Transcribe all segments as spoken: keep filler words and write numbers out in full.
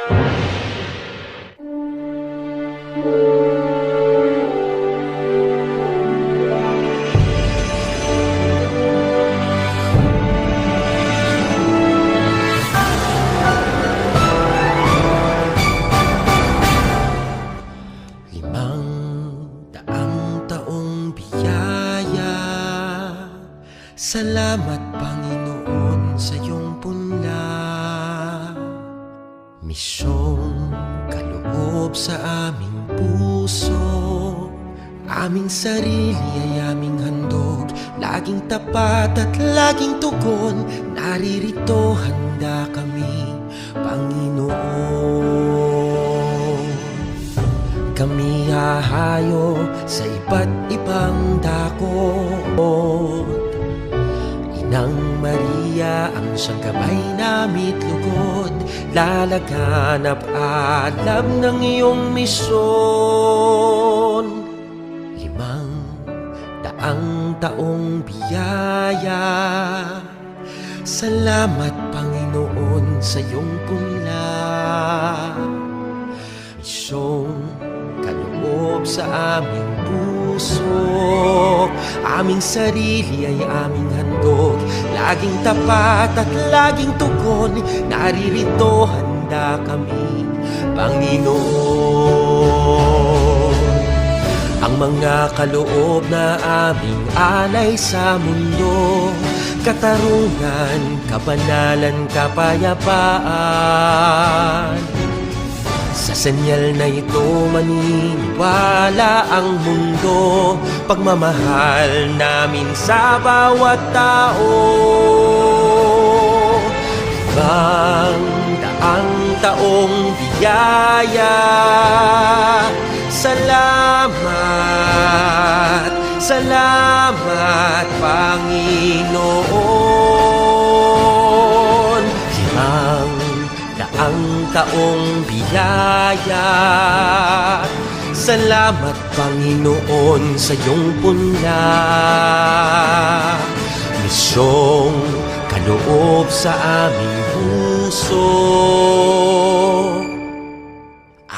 Limang daang taong biyaya. Salamat, Panginoon, sa iyong punla. Misyong kaloob sa aming puso, aming sarili ay aming handog, laging tapat at laging tugon, naririto handa kami, Panginoon. Kami hahayo sa iba't ibang dakot. Inang Maria ang siyang gabay namit lugod, lalaganap alab ng iyong misyon. Limang daang taong biyaya. Salamat, Panginoon, sa iyong punla. Misyong kaloob sa aming puso, aming sarili ay aming handog, laging tapat at laging tugon, naririto handa kami, Panginoon. Ang mga kaloob na aming alay sa mundo, katarungan, kabanalan, kapayapaan. Sa senyal na ito, maniniwala ang mundo, pagmamahal namin sa bawat tao. Limang daang taong biyaya. Salamat, salamat, Panginoon. Limang daang taong biyaya. Salamat, Panginoon, sa iyong punla. Misyong kaloob sa aming puso.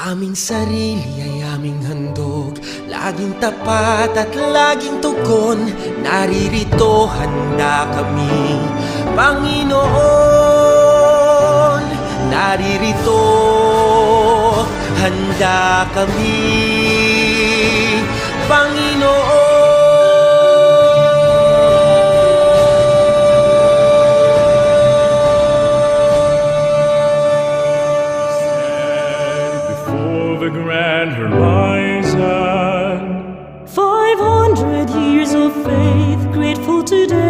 Aming sarili ay aming handog, laging tapat at laging tugon, naririto handa kami, Panginoon. Naririto handa kami, Panginoon. Stand before the grand horizon. Five hundred years of faith, grateful today.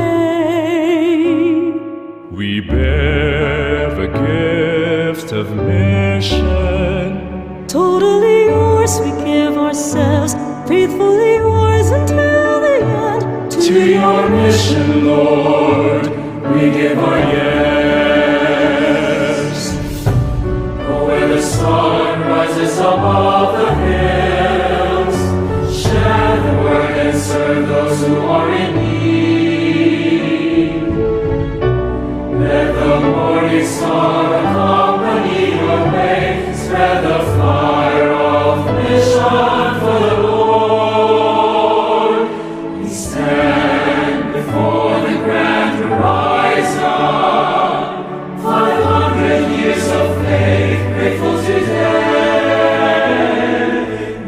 We bear the gift of mission. Totally yours, we give ourselves, faithfully yours until the end. To your mission, Lord, we give our yes. Go where the sun rises above the hills, share the word and serve those who are in need. Let the morning star accompany your way, spread the fire of mission for the Lord. We stand before the grand horizon, five hundred years of faith, grateful today.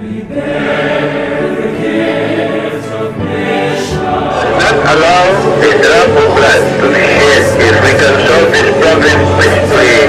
We bear the gift of mission. Do not allow a drop of blood to be shed. If we can solve this problem peacefully,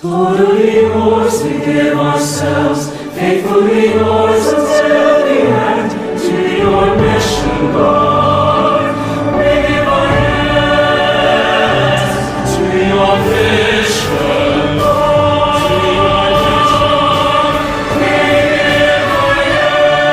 Totally yours, we give ourselves, faithfully yours until the end, to your mission, Lord. We give our yes to your vision, Lord. We give our yes.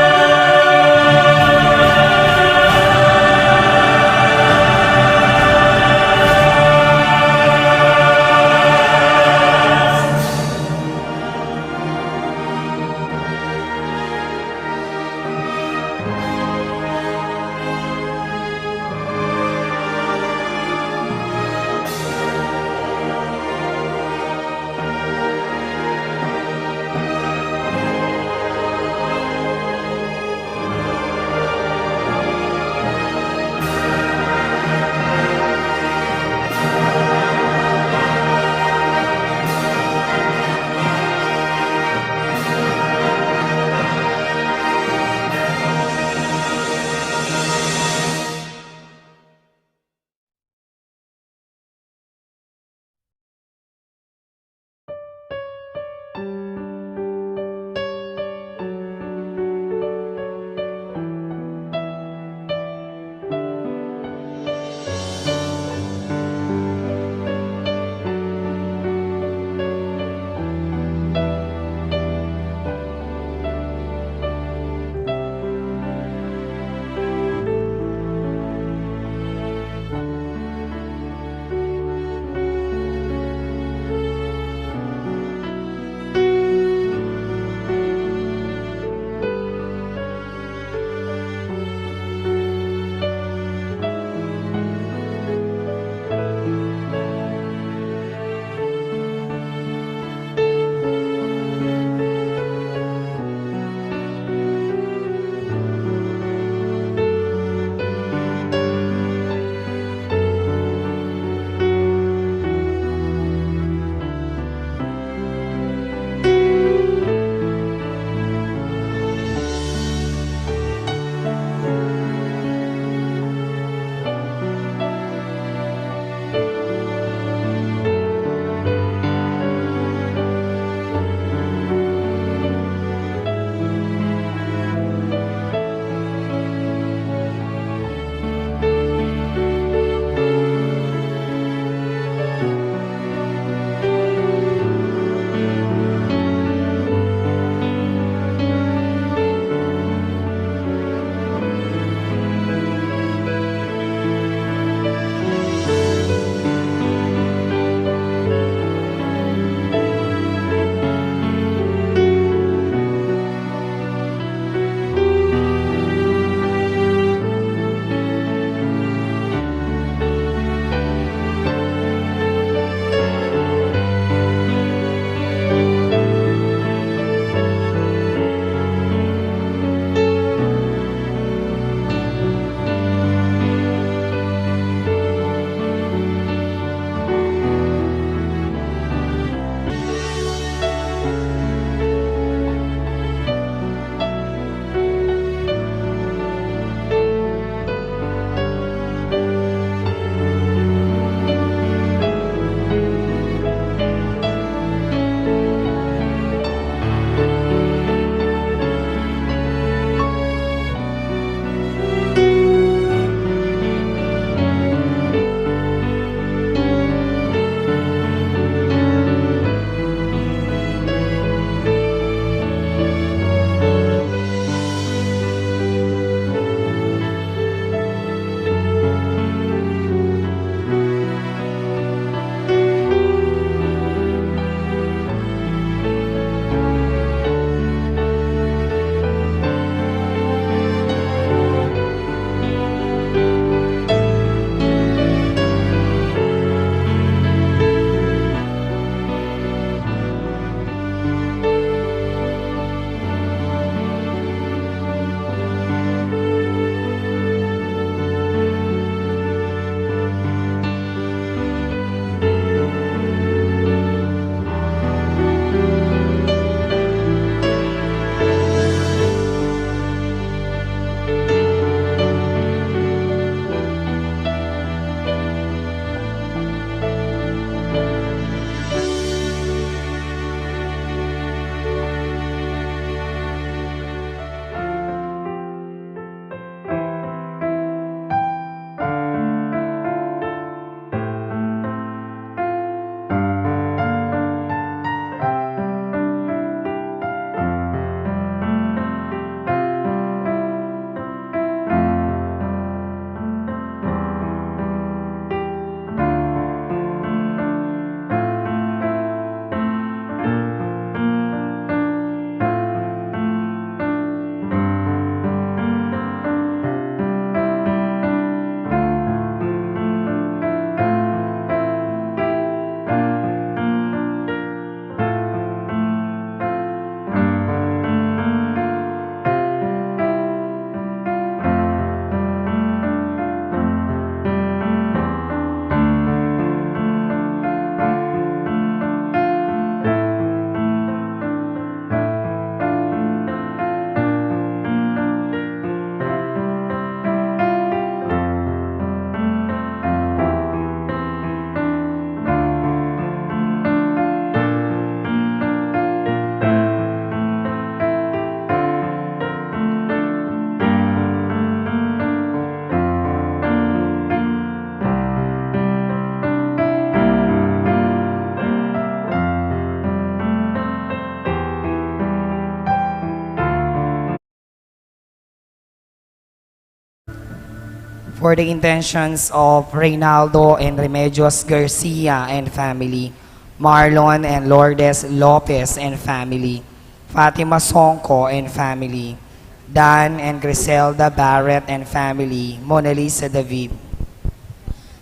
For the intentions of Reynaldo and Remedios Garcia and family, Marlon and Lourdes Lopez and family, Fatima Songco and family, Dan and Griselda Barrett and family, Mona Lisa David,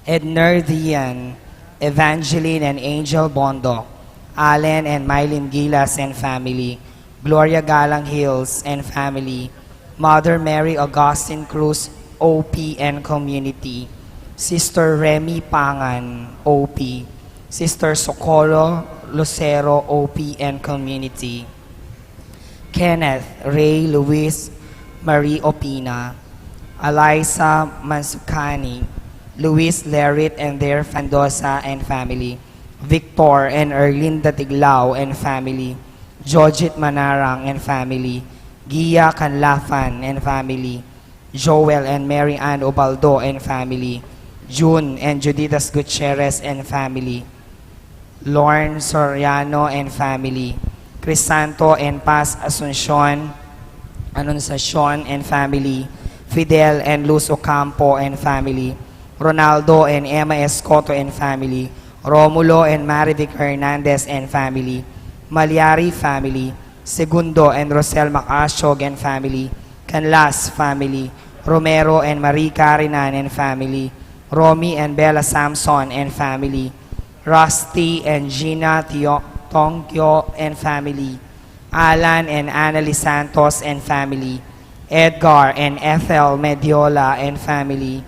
Edner Dian, Evangeline and Angel Bondo, Allen and Mylene Gilas and family, Gloria Galang Hills and family, Mother Mary Augustine Cruz, O P and community, Sister Remy Pangan, O P, Sister Socorro Lucero, O P and community, Kenneth Ray Luis Marie Opina, Eliza Mansukani, Luis Lerit and their Fandosa and family, Victor and Erlinda Tiglao and family, Jojit Manarang and family, Gia Canlafan and family, Joel and Mary Ann Ubaldo and family, June and Juditas Gutierrez and family, Lorne Soriano and family, Crisanto and Paz Asuncion, Anunciacion and family, Fidel and Luz Ocampo and family, Ronaldo and Emma Escoto and family, Romulo and Marivic Hernandez and family, Malyari family, Segundo and Rosel Macasiog and family, Canlas family, Romero and Marie Carinan and family, Romy and Bella Samson and family, Rusty and Gina Tio- Tongkyo and family, Alan and Annalie Santos and family, Edgar and Ethel Mediola and family,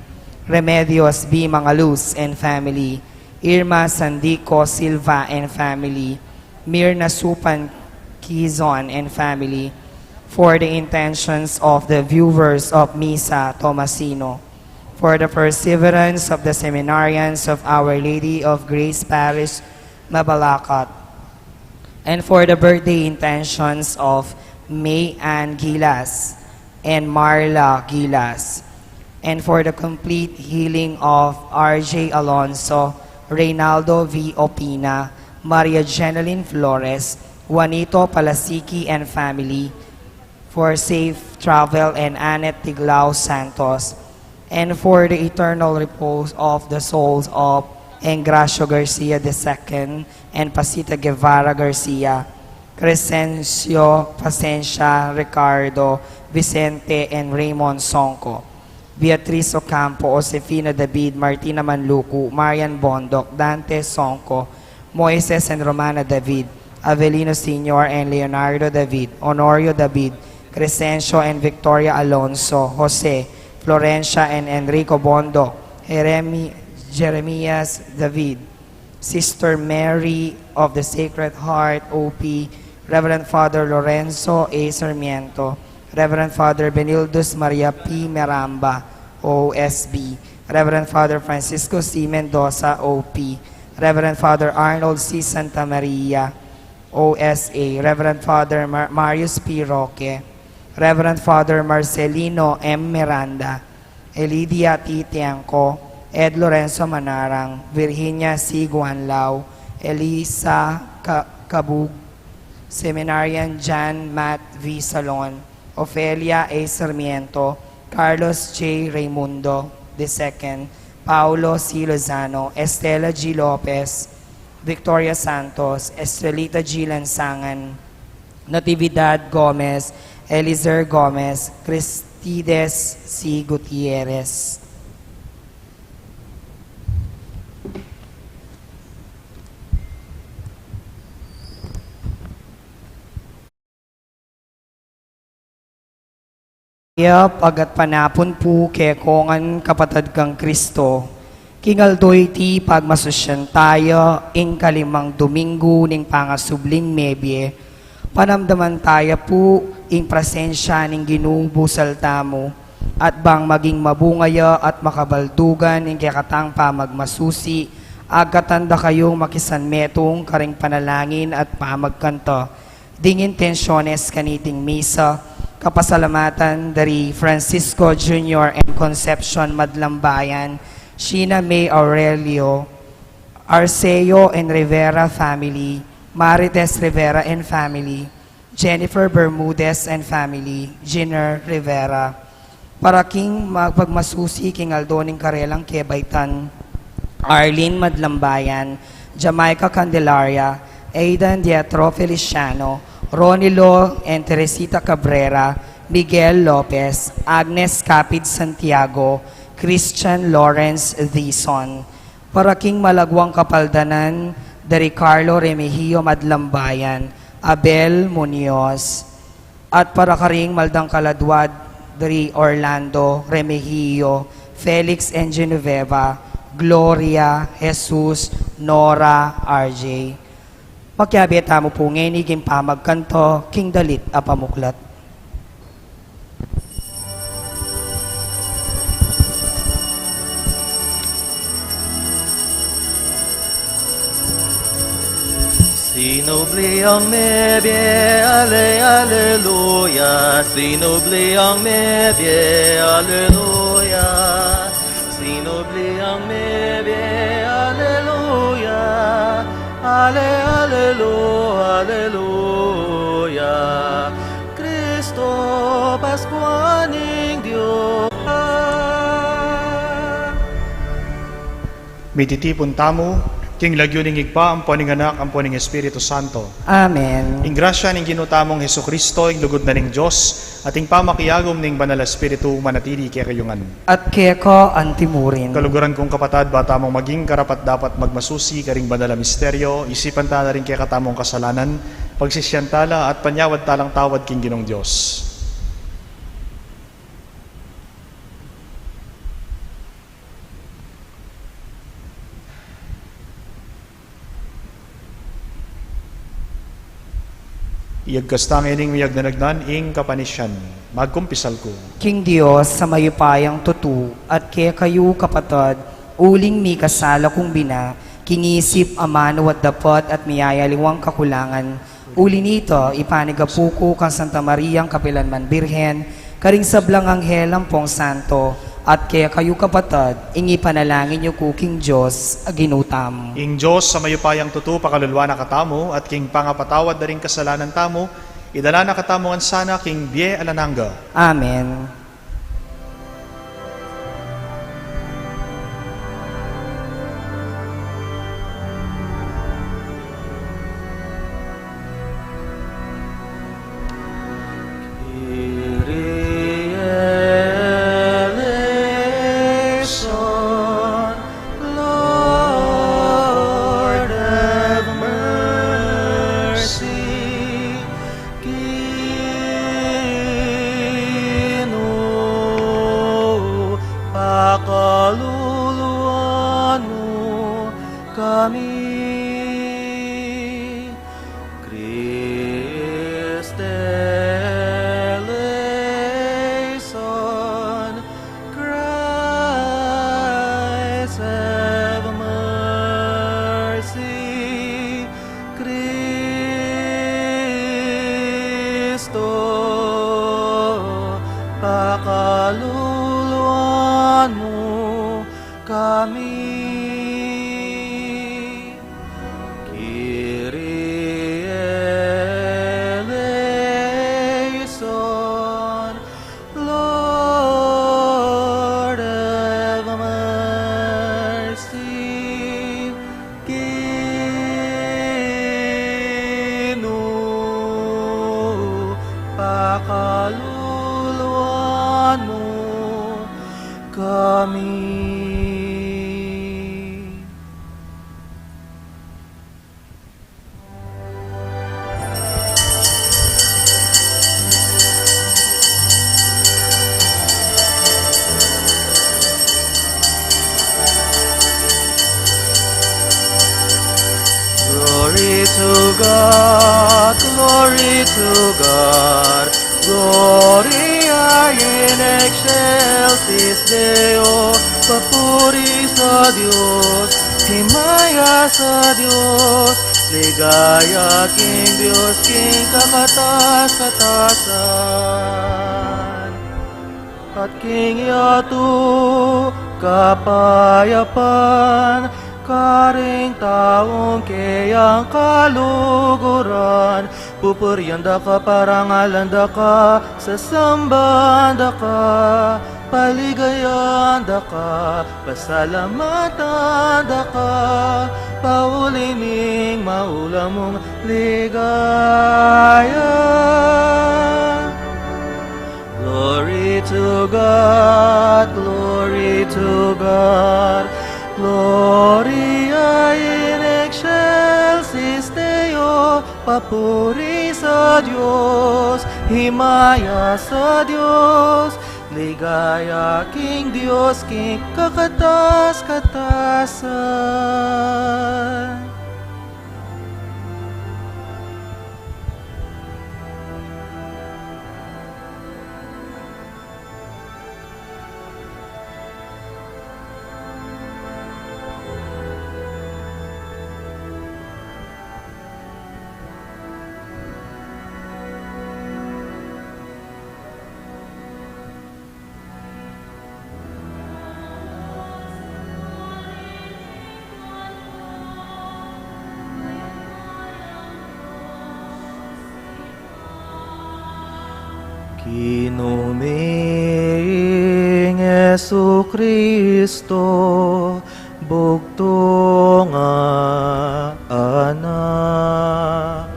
Remedios B. Mangaluz and family, Irma Sandico Silva and family, Mirna Supan Quizon and family, for the intentions of the viewers of Misa Tomasino, for the perseverance of the seminarians of Our Lady of Grace Parish, Mabalacat, and for the birthday intentions of May Ann Gilas and Marla Gilas, and for the complete healing of R J Alonso, Reynaldo V. Opina, Maria Jeneline Flores, Juanito Palasiki and family, for safe travel and Annette Tiglao Santos, and for the eternal repose of the souls of Engracio Garcia the second and Pasita Guevara Garcia, Crescencio Pacencia, Ricardo, Vicente, and Raymond Songco, Beatriz Ocampo, Josefina David, Martina Manlucu, Marian Bondoc, Dante Songco, Moises and Romana David, Avelino Senior and Leonardo David, Honorio David, Crescencio and Victoria Alonso, Jose, Florencia and Enrico Bondo, Jeremi- Jeremias David, Sister Mary of the Sacred Heart, O P, Reverend Father Lorenzo A. Sarmiento, Reverend Father Benildus Maria P. Meramba, O S B, Reverend Father Francisco C. Mendoza, O P, Reverend Father Arnold C. Santa Maria, O S A, Reverend Father Mar- Marius P. Roque, Reverend Father Marcelino M. Miranda, Elidia T. Tiangco, Ed Lorenzo Manarang, Virginia C. Guanlao, Elisa Ca- Cabug, Seminarian Jan Matt V. Salon, Ofelia A. Sarmiento, Carlos J. Raimundo the second, Paulo C. Lozano, Estela G. Lopez, Victoria Santos, Estrelita G. Lansangan, Natividad Gomez, Elizer Gomez, Cristides C. Gutierrez. Mayap a gatpanapun pu kekongan kapatad kang Kristo. King aldo iti pagmasusyan taya ing kalimang Domingo ning pangasubling mebie, panamdaman taya pu ing presensya ning Ginu busal tamu, at bang maging mabunga ya at makabaldugan ing kekatang pamagmasusi, agkatan da kayung makisanmetung karing panalangin at pamagkanta. Ding intensyones kaniting misa, kapasalamatan dari Francisco Junior and Concepcion Madlambayan, Sheena May Aurelio, Arceo and Rivera family, Marites Rivera and family, Jennifer Bermudez and family, Jenner Rivera, Para king magpagmasusi king aldo ning karelang kebaitan, Arlene Madlambayan, Jamaica Candelaria, Aidan Dietro Feliciano, Ronilo and Teresita Cabrera, Miguel Lopez, Agnes Capid Santiago, Christian Lawrence Dizon. Para king malagwang kapaldanan da ri Carlo Remigio Madlambayan, Abel Muñoz, at para karing maldang kaladwa da ri Orlando Remigio, Felix and Genoveva, Gloria, Jesus, Nora, R J. Makiabe tamu pu ngeni king pamagkanto king dalit a pamuklat. Sinubli ang mebie, ale, aleluya. Sinubli ang mebie, aleluya. Sinubli ang mebie, aleluya. Ale, alelu, aleluya. Kristo, Paskwa ning Dios. Mititipun tamu king lagyu ning Ibpa, ampo ning Anak, ampo ning Espiritu Santo. Amen. Ing grasya ning Ginu tamung Jesucristo, ing lugud na ning Dios, at ing pamakiagum ning Banal a Espiritu manatili kekayu ngan. At keka antimurin. Kaluguran kung kapatad, ba tamung maging karapat-dapat magmasusi karing banal a misteryo, isipan ta na ring kekatamung kasalanan, pagsisian ta la, at panyawad talang tawad king Ginung Dios. Iyagkas ta ngening miyagnanagnan ing kapanisian. Magkumpisal ku. King Dios a mayupayang tutu, at kekayu kapatad, uling mikasala kung bina, king isip, amanu at dapat, at miyayaliwang kakulangan, uli nita, ipanigapu ku kang Santa Mariang kapilanman Birhen, karing sablang anghel ampong santo, at kekayu kapatad, ing ipanalangin yu ku king Dios a Ginu tamu. Ing Dios a mayupayang tutu pakaluluan na katamu, at king pangapatawad da ring kasalanan tamu, idala na katamu ngan sana king bie alang angga. Amen. Kyrie eleison, Lord have mercy. Ginu, pakaluluan mu kami. Christe eleison, Christ have mercy. Kristo, pakaluluan mu kami. Kyrie eleison, Lord have mercy. Ginu, pakaluluan mu kami. Glory to God, glory to God, Gloria in excelsis Deo, papuri sa Dios, himaya sa Dios, ligaya king Dios king kakatas-katasan. At king yatu kapayapan, karing taung keyang kaluguran, Pupurian da ka, parangalan da ka, sasamban da ka, paligayan da ka, pasalamatan da ka, pauli ning maula mung ligaya. Glory to God, glory to God, Gloria in excelsis Deo, papuri sa Dios, himaya sa Dios, ligaya king Dios king kakatas-katasan. Ginu ming Jesucristo, bugtung a Anak,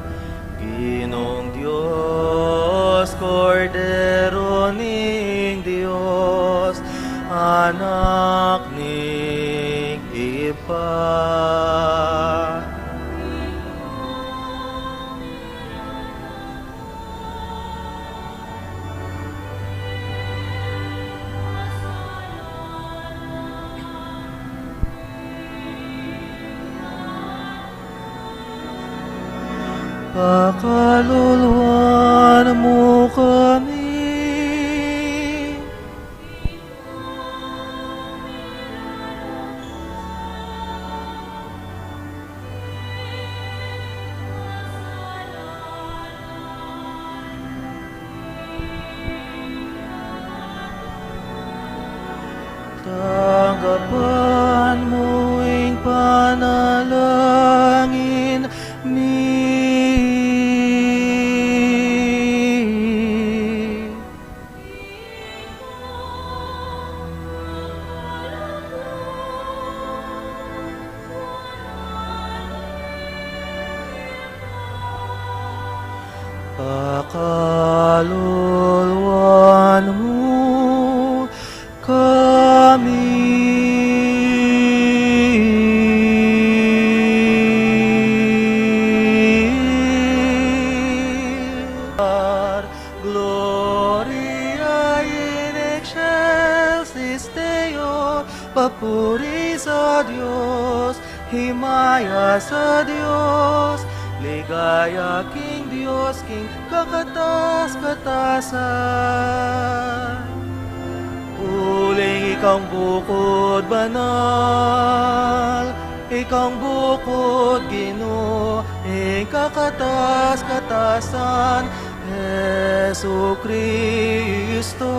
Ginung Dios, Kordero ning Dios, Anak ning Ibpa. Pakaluluan mu kami. Tanggapan mu ing panalangin mi. Pakaluluan mu kami. Gloria in excelsis Deo, papuri sa Dios, himaya sa Dios, ligaya king Dios king kakatas-katasan. Uling ika ing bukod banal, ika ing bukod Ginu, ing kakatas-katasan, Jesucristo,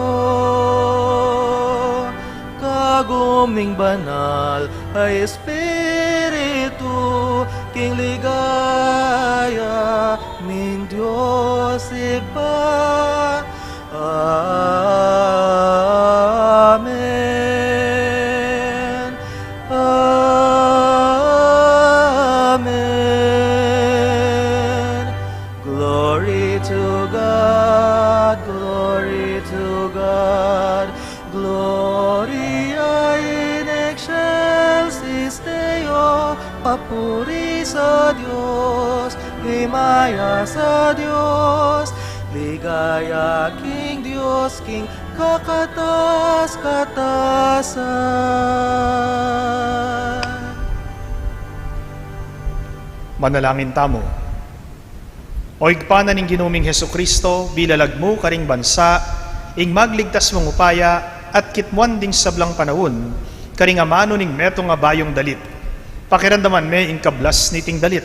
kagum ning Banal a Espiritu, king ligaya ning Dios Ibpa. Amen. Amen. Glory to God, glory to God, Gloria in excelsis Deo, papuri sa Dios, himaya sa Dios, ligaya king Dios, king kakatas-katasan. Manalangin tamu. O Ibpa na ning Ginu ming Jesucristo, bilalag mu karing bansa ing magligtas mung upaya at kitmuan ding sablang panaun karing amanu ning metung a bayung dalit. Pakiramdaman me ing kablas niting dalit.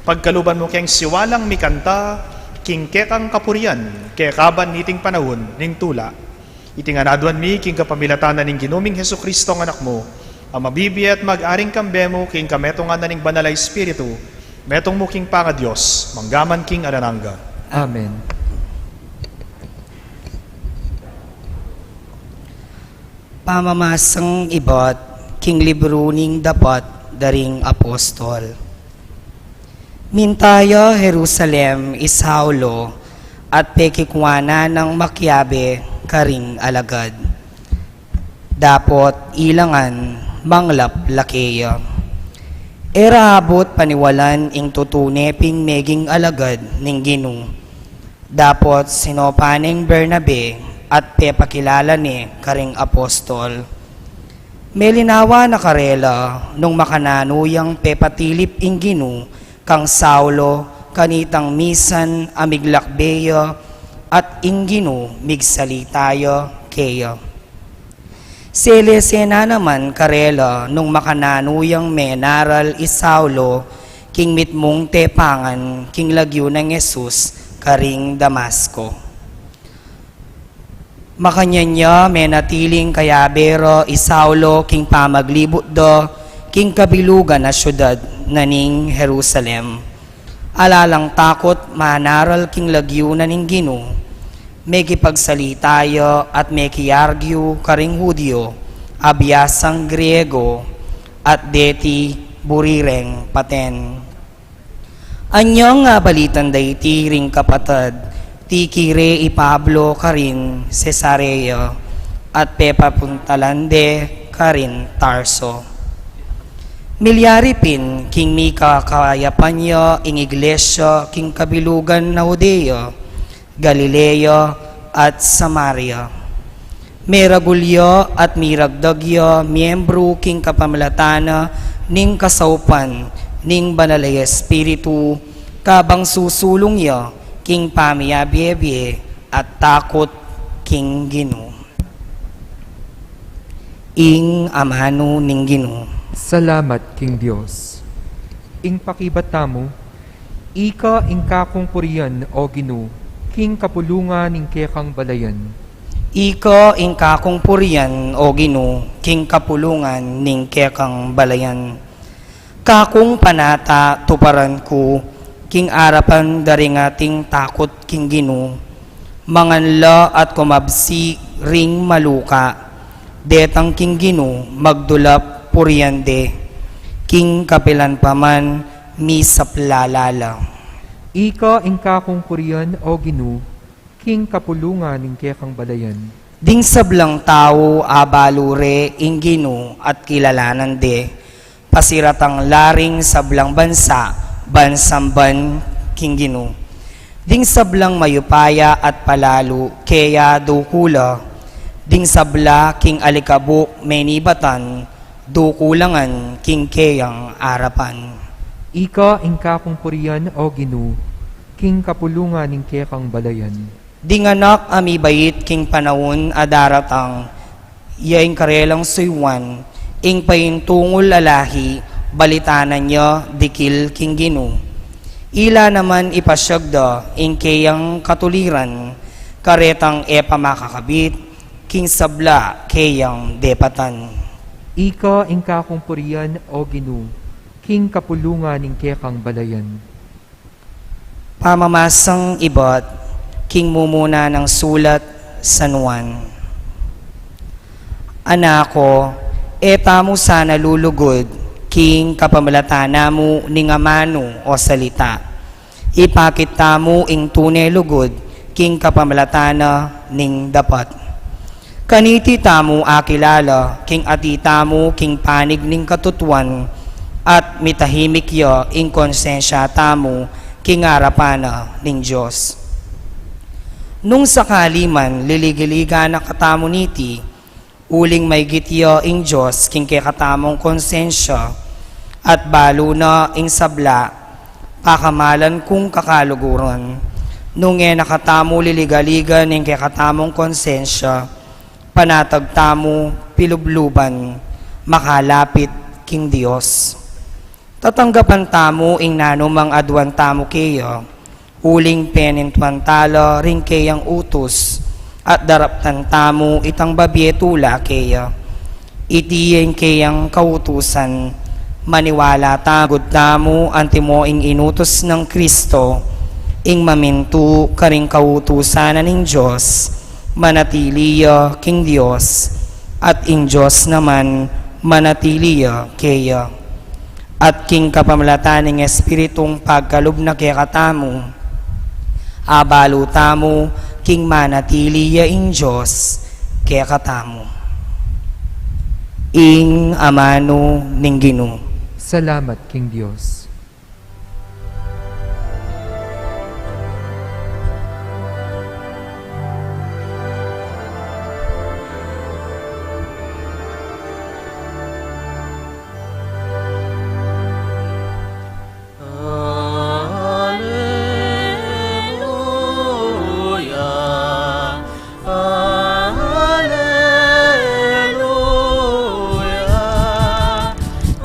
Pagkaluban mu keng siwalang mikanta king kekang kapurian kekaban niting panaun ning tula. Iti ngan aduan mi king kapamilatan na ning Ginu ming Jesucristo a Anak mu, a mabibie at mag-aring kambe mu king kametungan na ning Banal a Espiritu, Metung mu king pangaDios, mangga man king alang angga. Amen. Pamamasang ibat king libru ning Dapat da ring Apostol. Minta ya Jerusalem i Saulo at pekikuanan nang makiabe karing alagad. Dapot ila ngan manglap la keya. E ra abut paniwalan ing tutune pin meging alagad ning Ginu. Dapot sinopa neng Bernabe at pepakilala ne karing apostol. Melinawa na karela nung makananu yang pepatilip ing Ginu kang Saulo kanitang misan a miglakbe ya at ing Ginu migsalita ya keya. Selese na naman karela nung makananu yang menaral i Saulo king mitmung tepangan king lagyu nang Jesus karing Damasco. Makanyan ya menatiling kayabe ra i Saulo king pamaglibut da king kabilugan a siudad na ning Jerusalem. Ala lang takut manaral king lagyu na ning Ginu. Mekipagsalita ya at mekiargyu karing Judio a biasang Griego at deti buri reng paten. Anyang abalitan da iti ring kapatad, tikire i Pablo karin Cesarea at pepapuntalan de karin Tarso. Milyari pin king mikakayapan ya ing iglesia king kabilugan na Judea, Galilea, at Samaria. Meragul ya at miragdag ya miembru king kapamilatan na ning kasaupan ning Banal a Espiritu, kabang susulung ya king pamiabie-bie at takut king Ginu. Ing amanu ning Ginu. Salamat king Dios. Ing pakibat tamu, ika ing kakung purian, O Ginu, king kapulungan ning kekang balayan. Ika ing kakung purian, O Ginu, king kapulungan ning kekang balayan. Kakung panata tuparan ku, king arapan da ring ating takut king Ginu, mangan la at kumabsi ring maluka, detang king Ginu magdulap purian de, king kapilan pa man misaplala la. Ika ing kakung purian, O Ginu, king kapulungan ning kekang balayan. Ding sablang tau abalu re ing Ginu at kilalanan de, pasiratang la ring sablang bansa ban samban king Ginu. Ding sablang mayupaya at palalu keya duku la, ding sabla king alikabuk menibatan duku la ngan king keyang arapan. Ika ing kakung purian, O Ginu, king kapulungan ning kekang balayan. Ding anak a mibait king panaun a daratang, ya ing karelang suyuan, ing paintungul a lahi, balitanan ya dikil king Ginu. Ila naman ipasiag da ing keyang katuliran, karetang e pa makakabit king sabla keyang depatan. Ika ing kakung purian, O Ginu, king kapulungan ning kekang balayan. Pamamasang ibat king mumuna nang sulat San Juan. Anak ko, e tamu sana lulugud king kapamilatan na mu ning amanu o salita. Ipakit tamu ing tune lugud king kapamilatan na ning dapat. Kaniti tamu akilala king ati tamu king panig ning katutuan, at mitahimik ya ing konsensya tamu king arapan na ning Dios. Nung sakali man liligaligan na katamu niti, uling maygit ya ing Dios king kekatamung konsensya, at balu na ing sabla, pakamalan kung kakaluguran. Nung e na katamu liligaligan ing kekatamung konsensya, panatag tamu pilubluban makalapit king Dios. Tatanggapan tamu ing nanumang aduan tamu keya, uling penintuan tala ring keyang utus, at daraptan tamu itang babie tula keya. Iti ing keyang kautusan, Maniwala tamu, gud tamu, antimo ing inutus nang Kristo, ing mamintu karing kautusan na ning Dios, manatili ya king Dios, at ing Dios naman manatili ya keya. At king kapamilatan ning Espiritung pagkalub na kekatamu, abalu tamu king manatili ya ing Dios kekatamu. Ing amanu ning Ginu. Salamat king Dios. Aleluya, aleluya,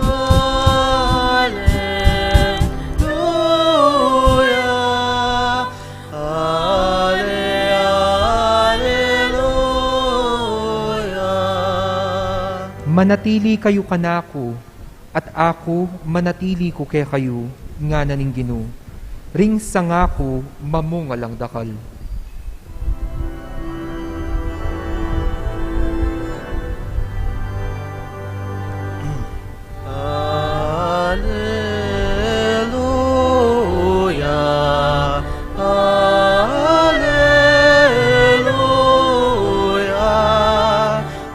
aleluya, ale, aleluya. Manatili kayu kanaku, at aku manatili ku kekayu, ngana ning Ginu, ring sanga ku mamunga lang dakal. Aleluya, aleluya,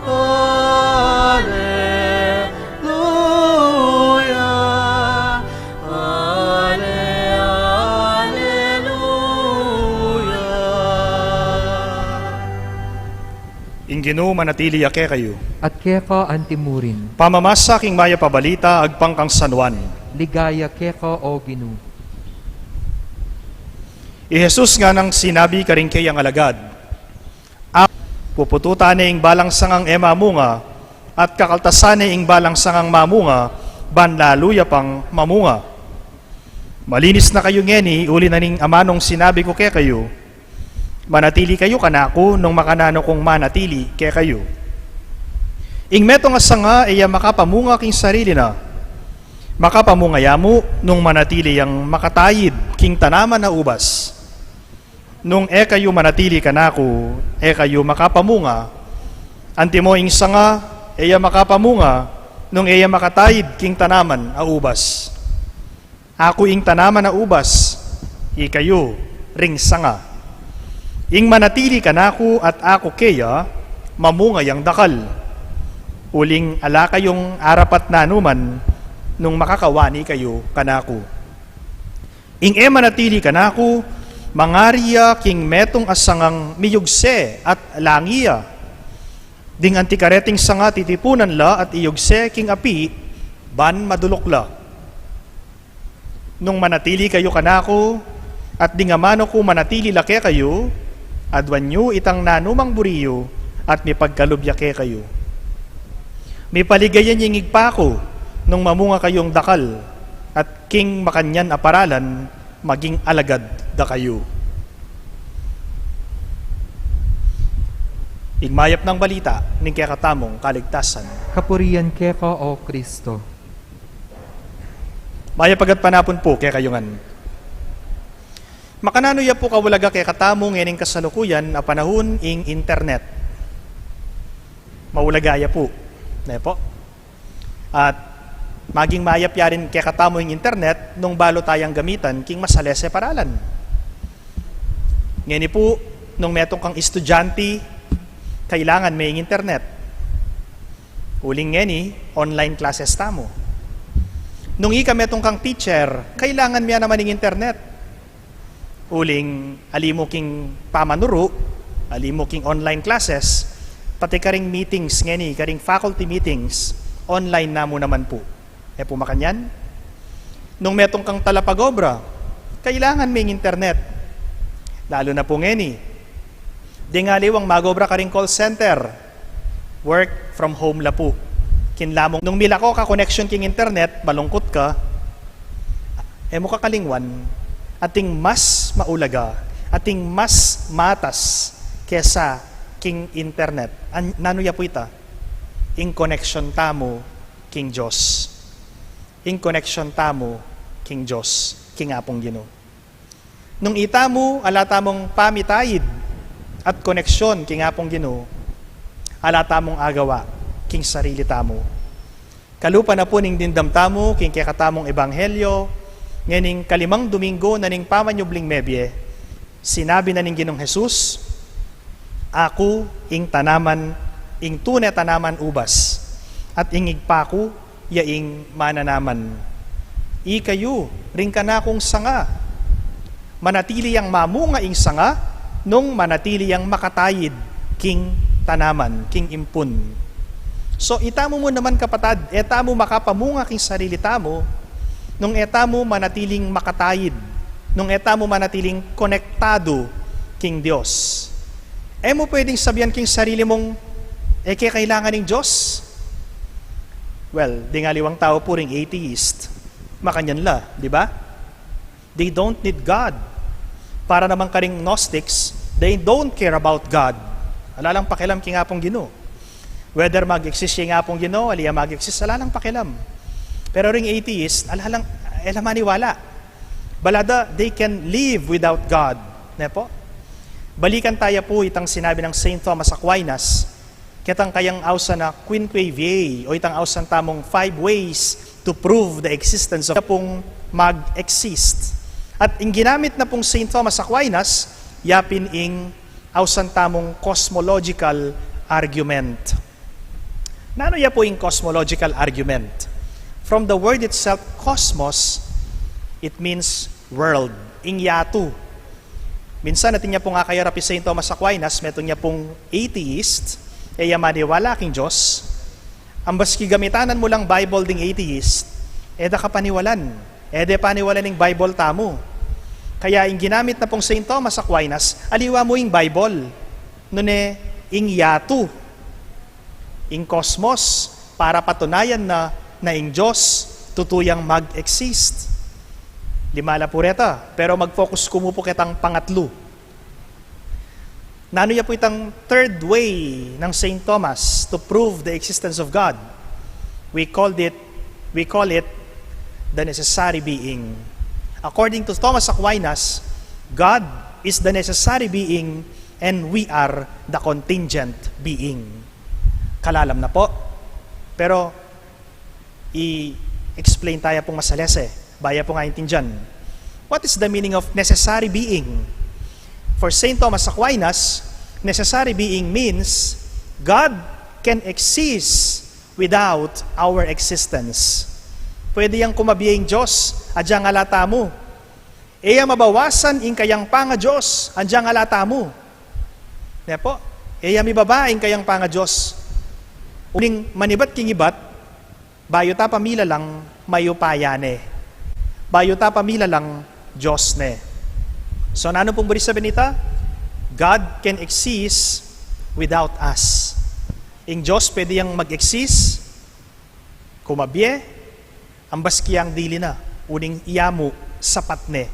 aleluya, ale, aleluya. Ing Ginu manatili ya kekayu. At keka antimurin. Pamamasa king Mayap a Balita agpang kang San Juan. Ligaya keka, O Ginu. I Jesus nganang sinabi karing keyang alagad, A, pupututan ne ing balang sangang e mamunga, at kakaltasan ne ing balang sangang mamunga, ban lalu ya pang mamunga. Malinis na kayu ngeni, uli na ning amanung sinabi ku kekayu. Manatili kayu kanaku, nung makananu kung manatili kekayu. Ing metung a sanga e ya makapamunga king sarili na. Makapamunga ya mu, nung manatili yang makatayib king tanaman a ubas. Nung e kayu manatili kanaku, e kayu makapamunga. Antimo ing sanga e ya makapamunga, nung e ya makatayib king tanaman a ubas. Aku ing tanaman a ubas, ikayu ring sanga. Ing manatili kanaku at aku keya, mamunga yang dakal. Uling ala kayung arapat nanuman, nung makakawani kayu kanaku. Ing e manatili kanaku, mangari ya king metung a sangang miyugse at langi ya. Ding anti kareting sanga titipunan la at iyugse king api, ban maduluk la. Nung manatili kayu kanaku, at ding amanu ku manatili la kekayu, aduan yu itang nanumang buri yu, at mipagkalub ya kekayu. Mipaligayan ya ing Ibpa ku, nung mamunga kayung dakal, at king makanyan a paralan, maging alagad da kayu. Ing mayap nang balita ning kekatamung kaligtasan. Kapurian keka, O Kristo. Mayap a gatpanapun pu kekayu ngan. Makananu ya pu kaulaga kekatamu ngening kasalukuyan a panahun ing internet? Maulaga ya pu, ne pu? At maging mayap ya rin kekatamu ing internet nung balu tayang gamitan king masalese a paralan. Ngeni pu, nung metung kang estudyante, kailangan me ing internet. Uling ngeni, online classes tamu. Nung ika metung kang teacher, kailangan me ya naman ing internet. Uling ali mu king pamanuru, ali mu king online classes, pati karing meetings ngeni, karing faculty meetings, online na mu naman pu. E pu makanyan? Nung metung kang talapagobra, kailangan me ing internet. Lalu na pu ngeni. Deng aliwang magobra karing call center, work from home la pu. Kinla mung nung milako ka connection king internet, malungkut ka, e mu kakalingwan, ating mas maulaga, ating mas matas kesa king internet. An-, nanu ya pu ita? Ing connection tamu king Dios. ing koneksyon tamu king Dios, king Apung Ginu. Nung itamu ala tamung pamitaid at koneksyon king Apung Ginu, ala tamung agawa king sarili tamu. Kalupa na pu ning dimdam tamu king kekatamung ebanghelyo, ngening kalimang Domingo na ning pamanyubling mebie, sinabi na ning Ginung Jesus, "Aku ing tanaman, ing tune tanaman ubas, at ing Ibpa ku ya ing mananaman. Ikayu ring kanakung sanga. Manatili yang mamunga ing sanga, nung manatili yang makataid king tanaman, king impun." So, itamu mu naman, kapatad, e tamu makapamunga king sarili tamu nung e tamu manatiling makataid, nung e tamu manatiling konektadu king Dios. E mu pwedeng sabian king sarili mung, "E ke kailangan ning Dios." Well, ding aliwang tau pu ring atheist, makanyan la, di ba? They don't need God. Para naman karing Gnostics, they don't care about God. Ala lang pakialam king Apung Ginu. Whether mag-exist ya ing Apung Ginu, ali ya mag-exist, ala lang pakialam. Pero ring atheist, ala lang, e la maniwala. Bala da, they can live without God. Ne pu? Balikan taya pu itang sinabi nang Saint Thomas Aquinas, ketang kayang ausan a Quinque Viae, o itang ausan tamung five ways to prove the existence of, pung mag-exist. At ing ginamit na pung Saint Thomas Aquinas, yapin ing ausan tamung cosmological argument. Nanu ya pu ing cosmological argument? From the word itself, cosmos, it means world, ing yatu. Minsan, atin ya pung akayarap i Saint Thomas Aquinas, metung ya pung atheist, e ya maniwala king Dios. Ambaski gamitanan mu lang Bible ding atheist, e da ka paniwalan. E de paniwalan ing Bible tamu. Kaya ing ginamit na pung Saint Thomas Aquinas, aliwa mu ing Bible. Nune, ing yatu, ing cosmos, para patunayan na, na ing Dios tutu yang mag-exist. Lima la pu reta, pero mag-focus ku mu pu ketang pangatlu. Nanu ya pu itang third way nang Saint Thomas to prove the existence of God? We called it, we call it the necessary being. According to Thomas Aquinas, God is the necessary being and we are the contingent being. Kalalam na pu. Pero i-explain taya pung masalese, ba ya pung aintindian. What is the meaning of necessary being? For Saint Thomas Aquinas, necessary being means God can exist without our existence. Pwede yang kumabie ing Dios adyang ala tamu. E ya mabawasan ing kayang panga-Dios adyang ala tamu. Ne pu? E ya mibaba ing kayang panga-Dios. Uling manibat king ibat, bayu ta pamilalang mayupaya ne. Bayu ta pamilalang Dios ne. So, nanu pung buri sabian nita? God can exist without us. Ing Dios pwede yang mag-exist, kumabie, ambaski yang dili na, uling iya mu sapat ne.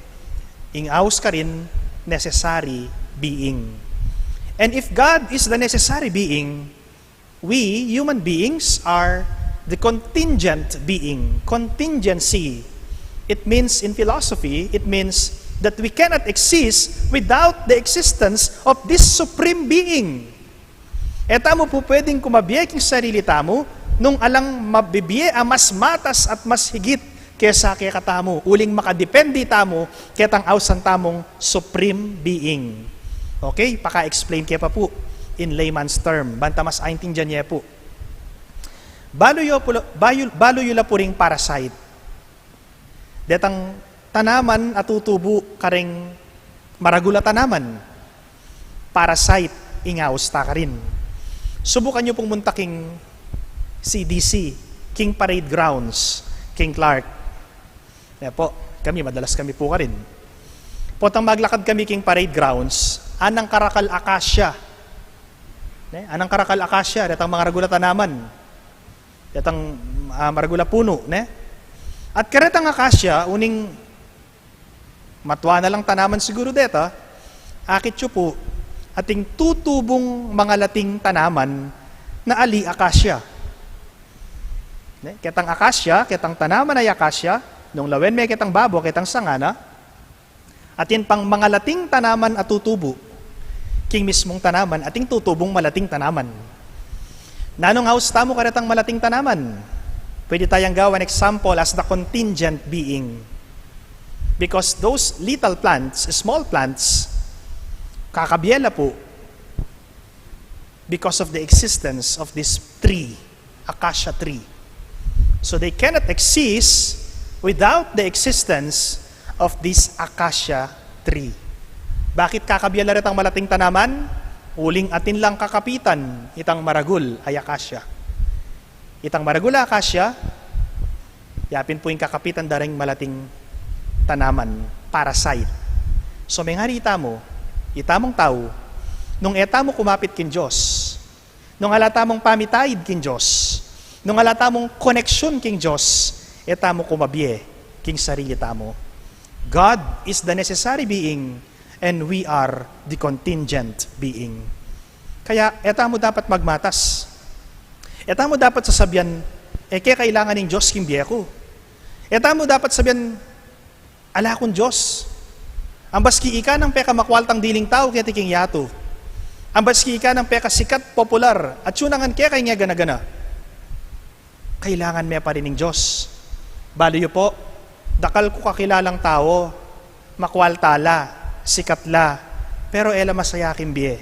Ing aus karin, necessary being. And if God is the necessary being, we human beings are the contingent being, contingency. It means, in philosophy, it means that we cannot exist without the existence of this supreme being. E tamu pu pwedeng kumabie king sarili tamu nung alang mabibie a mas matas at mas higit kesa kekatamu, uling makadepende tamu ketang ausan tamung supreme being. Okay, paka-explain ke pa pu in layman's term, ban ta mas aintindian ye pu. Balu yu pu la, bayu, balu yu la pu ring parasite. Detang tanaman a tutubu karing maragul a tanaman. Parasite ing aus ta karin. Subukan yu pung munta king C D C, king parade grounds, king Clark. Ne pu, kami, madalas kami pu karin. Potang maglakad kami king parade grounds, anang karakal acacia. Ne? Anang karakal acacia, detang maragul a tanaman. Detang, ah, maragul a punu, ne? At karetang acacia, uling matua na lang tanaman siguru deta, akit yu pu, ating tutubung mangalating tanaman na ali acacia. Ne? Ketang akasya, ketang tanaman a akasya, nung lawen me ketang babo, ketang sanga na, atin pang mangalating tanaman a tutubu king mismung tanaman, atin tutubung malating tanaman. Nanung aus tamu karetang malating tanaman? Pwede tayang gawan example as the contingent being. Because those little plants, small plants, kakabie la pu because of the existence of this tree, acacia tree. So they cannot exist without the existence of this acacia tree. Bakit kakabie la retang malating tanaman? Uling atin lang kakapitan itang maragul a akasya. Itang maragul a akasya, yapin pu ing kakapitan da ring malating tanaman, parasite. So, mengari itamu, itamung tau, nung e tamu kumapit king Dios, nung ala tamung pamitaid king Dios, nung ala tamung koneksyon king Dios, e tamu kumabie king sarili tamu. God is the necessary being and we are the contingent being. Kaya, e tamu dapat magmatas. E tamu dapat sasabian, "E ke kailangan ning Dios king bie ku." E tamu dapat sabian, "Ala kung Dios." Ambaski ika nang pekamakwaltang diling tau keti king yatu. Ambaski ika nang pekasikat, popular, at yun angan ke kay nge gana-gana. Kailangan me pa rin ning Dios. Balu yu po, dakal ku kakilalang tau, makwalta la, sikat la, pero e la masaya king bie.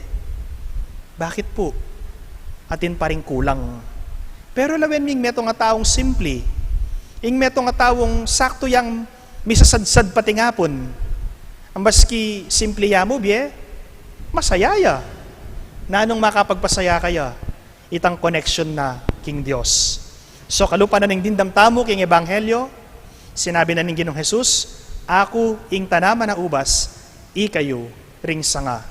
Bakit pu? Atin pa ring kulang. Pero lawen me ing metung a taung simple, ing metung a taung saktu yang misasadsad pati ngapun. Ambaski simple ya mu bie, masaya ya. Nanung makapagpasaya kaya? Itang koneksyon na king Dios. So, kalupa na ning dimdam tamu king ebanghelyo, sinabi na ning Ginung Jesus, "Aku ing tanaman a ubas, ikayu ring sanga."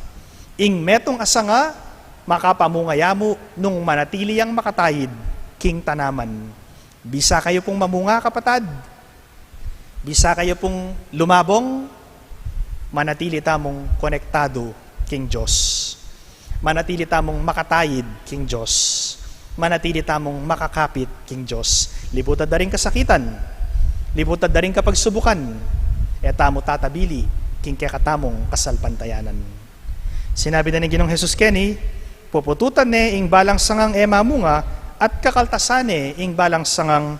Ing metung a sanga, makapamunga ya mu nung manatili yang makataid king tanaman. Bisa kayu pung mamunga, kapatad? Bisa kayu pung lumabung? Manatili tamung konektadu king Dios. Manatili tamung makataid king Dios. Manatili tamung makakapit king Dios. Libutad da ring kasakitan, libutad da ring kapagsubukan, e tamu tatabili king kekatamung kasalpantayanan. Sinabi na ning Ginung Jesus keni, "Pupututan ne ing balang sangang e mamunga, at kakaltasan ne ing balang sangang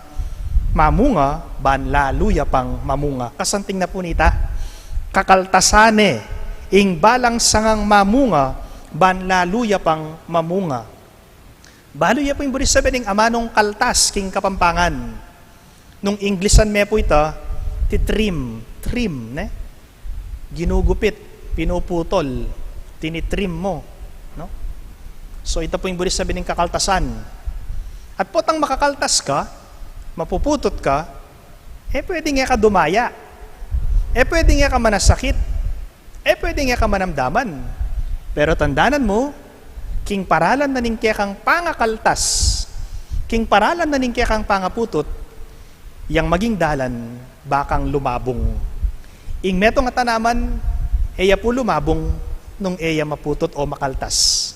mamunga, ban lalu ya pang mamunga." Kasanting na pu nita, kakaltasan ne ing balang sangang mamunga, ban lalu ya pang mamunga. Balu ya pu ing buri sabian ning amanung kaltas king Kapampangan. Nung Inglisan me pu ita, titrim, trim, ne? Ginugupit, pinuputol, tinitrim mu, no? So, ita pu ing buri sabian ning kakaltasan. At potang makakaltas ka, mapuputut ka, e pwedeng e ka dumaya. E pwedeng e ka manasakit. E pwedeng e ka manamdaman. Pero tandanan mu, king paralan na ning kekang pangakaltas, king paralan na ning kekang pangaputut, yang maging dalan ba kang lumabung. Ing metung a tanaman, e ya pu lumabung nung e ya maputut o makaltas.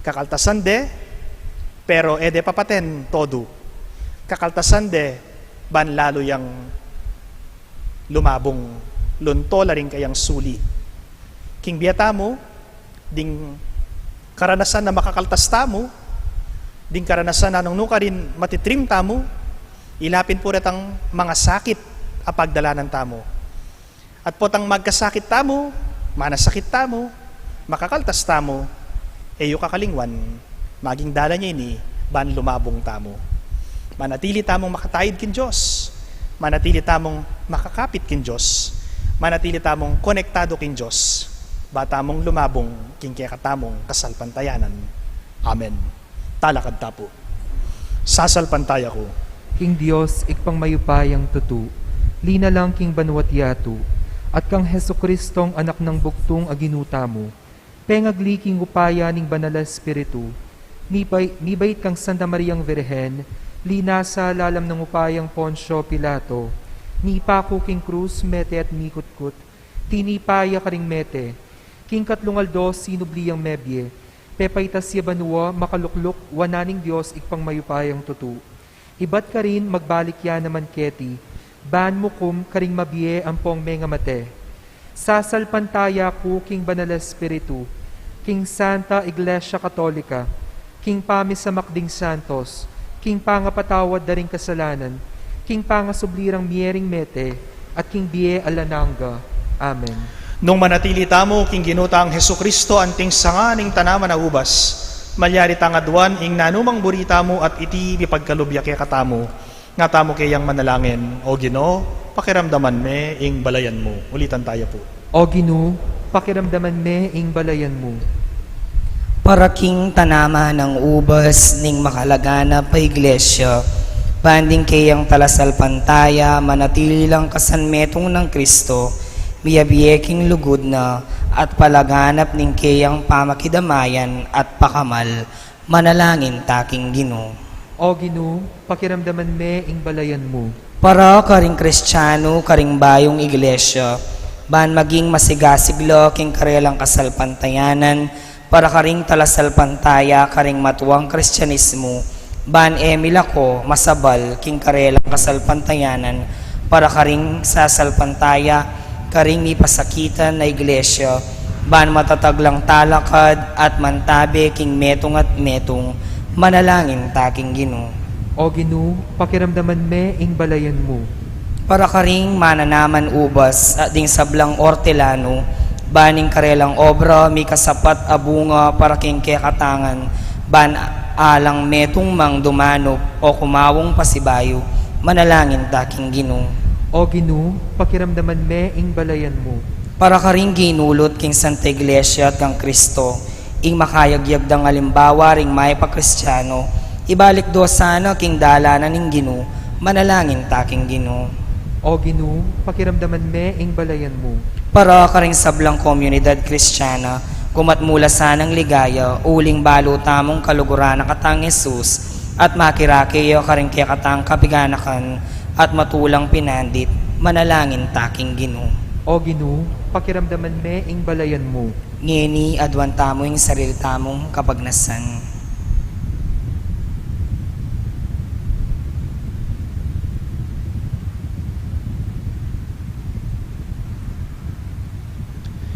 Kakaltasan de, pero e de papaten todo. Kakaltasan de, ban lalu yang lumabung, lunto la ring kayang suli. King bie tamu, ding karanasan a makakaltas tamu, ding karanasan a nung nukarin matitrim tamu, ila pin pu retang mangasakit a pagdalanan tamu. At potang magkasakit tamu, manasakit tamu, makakaltas tamu, e yu kakalingwan, maging dalan ya ini ban lumabung tamu. Manatili tamung makataid king Dios, manatili tamung makakapit king Dios, manatili tamung konektadu king Dios, ba tamung lumabung king kekatamung kasalpantayanan. Amen. Talakad ta pu. Sasalpantaya ku king Dios, Ibpang mayupayang tutu, linalang king banua't yatu, at kang Jesucristong Anak nang bugtung a Ginu tamu, pengagli king upaya ning Banal a Espiritu, mibay-, mibait kang Santa Mariang Virgen, linasa lalam nang upayang Poncio Pilato, mipaku king krus, mete at mikutkut, tinipa ya karing mete, king katlung aldo sinubli yang mebie, pepaitas ya banua, makalukluk wanan ning Dios Ibpang mayupayang tutu. Ibat karin magbalik ya naman keti, ban mukum karing mabie ampong mengamate. Sasalpantaya ku king Banal a Espiritu, king Santa Iglesia Katolika, king pamisamak ding santos, king pangapatawad da ring kasalanan, king pangasubli rang mie ring mete, at king bie alang angga. Amen. Nung manatili tamu king Ginu tang Jesucristo, anting sanga ning tanaman a ubas, malyari tang aduan ing nanumang buri tamu at iti mipagkalub ya kekatamu. Nga tamu keyang manalangin. O Ginu, pakiramdaman me ing balayan mu. Ulitan taya pu. O Ginu, pakiramdaman me ing balayan mu. Para king tanaman a ubas ning makalaganap a Iglesia, ban ding keyang talasalpantaya manatili lang kasanmetung nang Kristo, miyabie king lugud na, at palaganap ning keyang pamakidamayan at pakamal. Manalangin ta king Ginu. O Ginu, pakiramdaman me ing balayan mu. Para karing Kristiano karing bayung Iglesia, ban maging masigasigla king karelang kasalpantayanan, para karing talasalpantaya karing matuang Kristianismu, ban e milako masabal king karelang kasalpantayanan, para karing sasalpantaya karing mipasakitan a Iglesia, ban matatag lang talakad at mantabe king metung at metung. Manalangin ta king Ginu. O Ginu, pakiramdaman me ing balayan mu. Para karing mananaman ubas at ding sablang ortelanu, ban ing karelang obra mikasapat a bunga para king kekatangan, ban alang metung mang dumanup o kumaung pasibayu. Manalangin ta king Ginu. O Ginu, pakiramdaman me ing balayan mu. Para karing ginulut king Santa Iglesia at kang Kristo, ing makayagyag dang alimbawa ring mayap a Kristiano, ibalik do sana king dalanan ning Ginu. Manalangin ta king Ginu. O Ginu, pakiramdaman me ing balayan mu. Para karing sablang komunidad Kristiana, gumatmu la sanang ligaya, uling balu tamung kaluguran a katang Jesus, at makirake ya karing kekatang kapiganakan, at matulang pinandit. Manalangin ta king Ginu. O Ginu, pakiramdaman me ing balayan mu. Ngeni aduan tamu ing sarili tamung kapagnasan.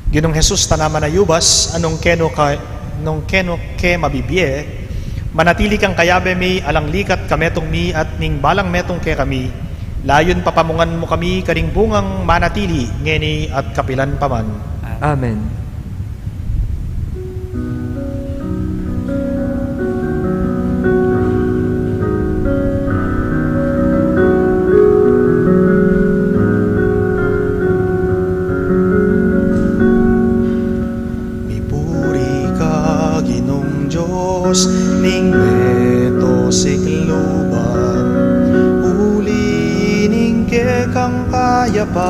Ginung Jesus, tanaman a ubas, a nung kenu ka, nung kenu ke mabibie, manatili kang kayabe mi alang likat kametung mi at ning balang metung kekami, layun papamungan mu kami karing bungang manatili, ngeni at kapilan pa man. Amen. Mipuri ka, Ginung Dios ning meto sikluban, uli ning kekang kayapan,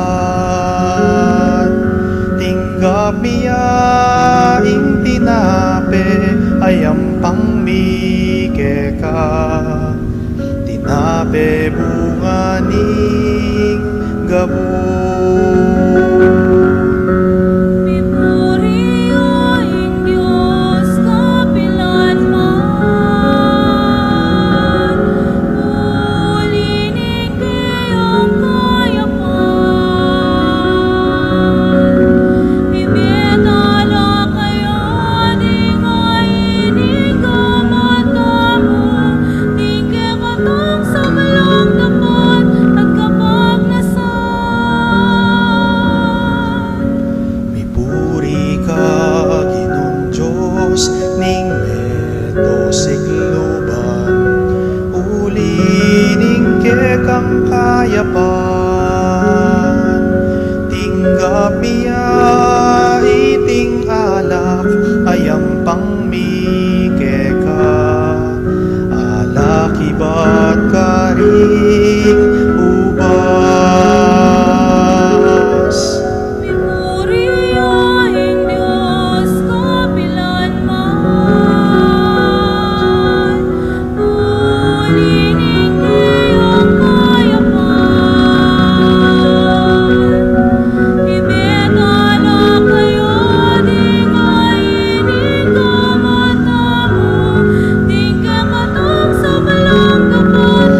tinggap mi ya ing tinape a yampang mi keka, tinape bunga ning gabun. Mipuri ya ing Dios kapilan man, uli ning keyang kayapan, ibie na la kaya ding ain ning gamat tamu, ding kekatang sablang dapat at kapagnasan. Mipuri ka, Ginung Dios ning meto sikluban, uli ning kekang kayapan, tinggap mi ya iting alak a yampang mi keka, alak ibat karing ubas. Mipuri ya ing Dios kapilan man, uli ning keyang kayapan, ibie na la kaya ding ain ning gamat tamu, ding kekatang sablang dapat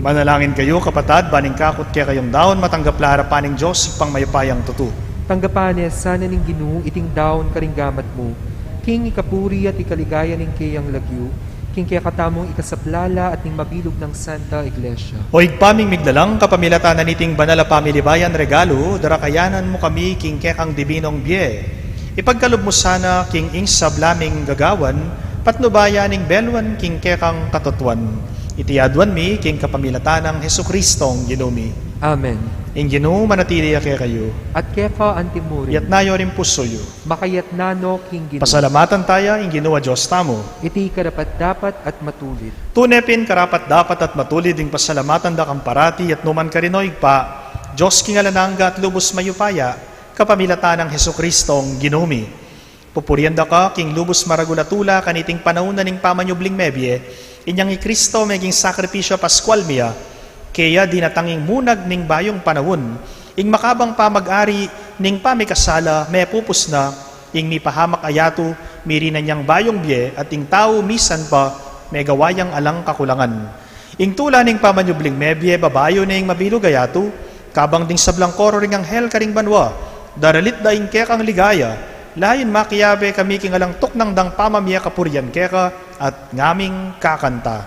Manalangin kayu, kapatad, ban ing kakut kekayung daun matanggap la arapan ning Dios Ibpang mayupayang tutu. Tanggapan na sana ning Ginu iting daun karing gamat mu, king ikapuri at ikaligaya ning keyang lagyu, king kekatamung ikasaplala at ning mabilug nang Santa Iglesia. O Ibpa ming miglalang, kapamilatan na niting banal a pamilibayan regalu, darakayanan mu kami king kekang dibinung bie. Ipagkalub mu sana king ing sabla ming gagawan, patnubayan ning beluan king kekang katutuan. Iti aduan mi king kapamilatan nang Jesucristong Ginu mi. Amen. Ing Ginu manatili ya kekayu. At keka antimurin. Iyatas yu ring pusu yu. Makayatas no king Ginu. Pasalamatan taya ing Ginu a Dios tamu. Iti karapat-dapat at matulid. Tune pin karapat-dapat at matulid ing pasalamatan da kang parati at nukarin man, O Ibpa, Dios king alang angga at lubus mayupaya, kapamilatan nang Jesucristong Ginu mi. Pupurian da ka king lubus maragul a tula kaniting panaun na ning pamanyubling mebie, inyang i Cristo meging sakripisyu paskual mi ya, kaya dinatang ing munag ning bayung panaun, ing makabang pamag-ari ning pamikasala mepupus na, ing mipahamak a yatu mirinan yang bayung bie, at ing tau misan pa megawa yang alang kakulangan. Ing tula ning pamanyubling mebie, babayu ne ing mabilug a yatu, kabang ding sablang koro ring anghel karing banua, daralit da ing kekang ligaya, layun makiabe kami king alang tuknang dang pamamie kapurian keka at ngaming kakanta.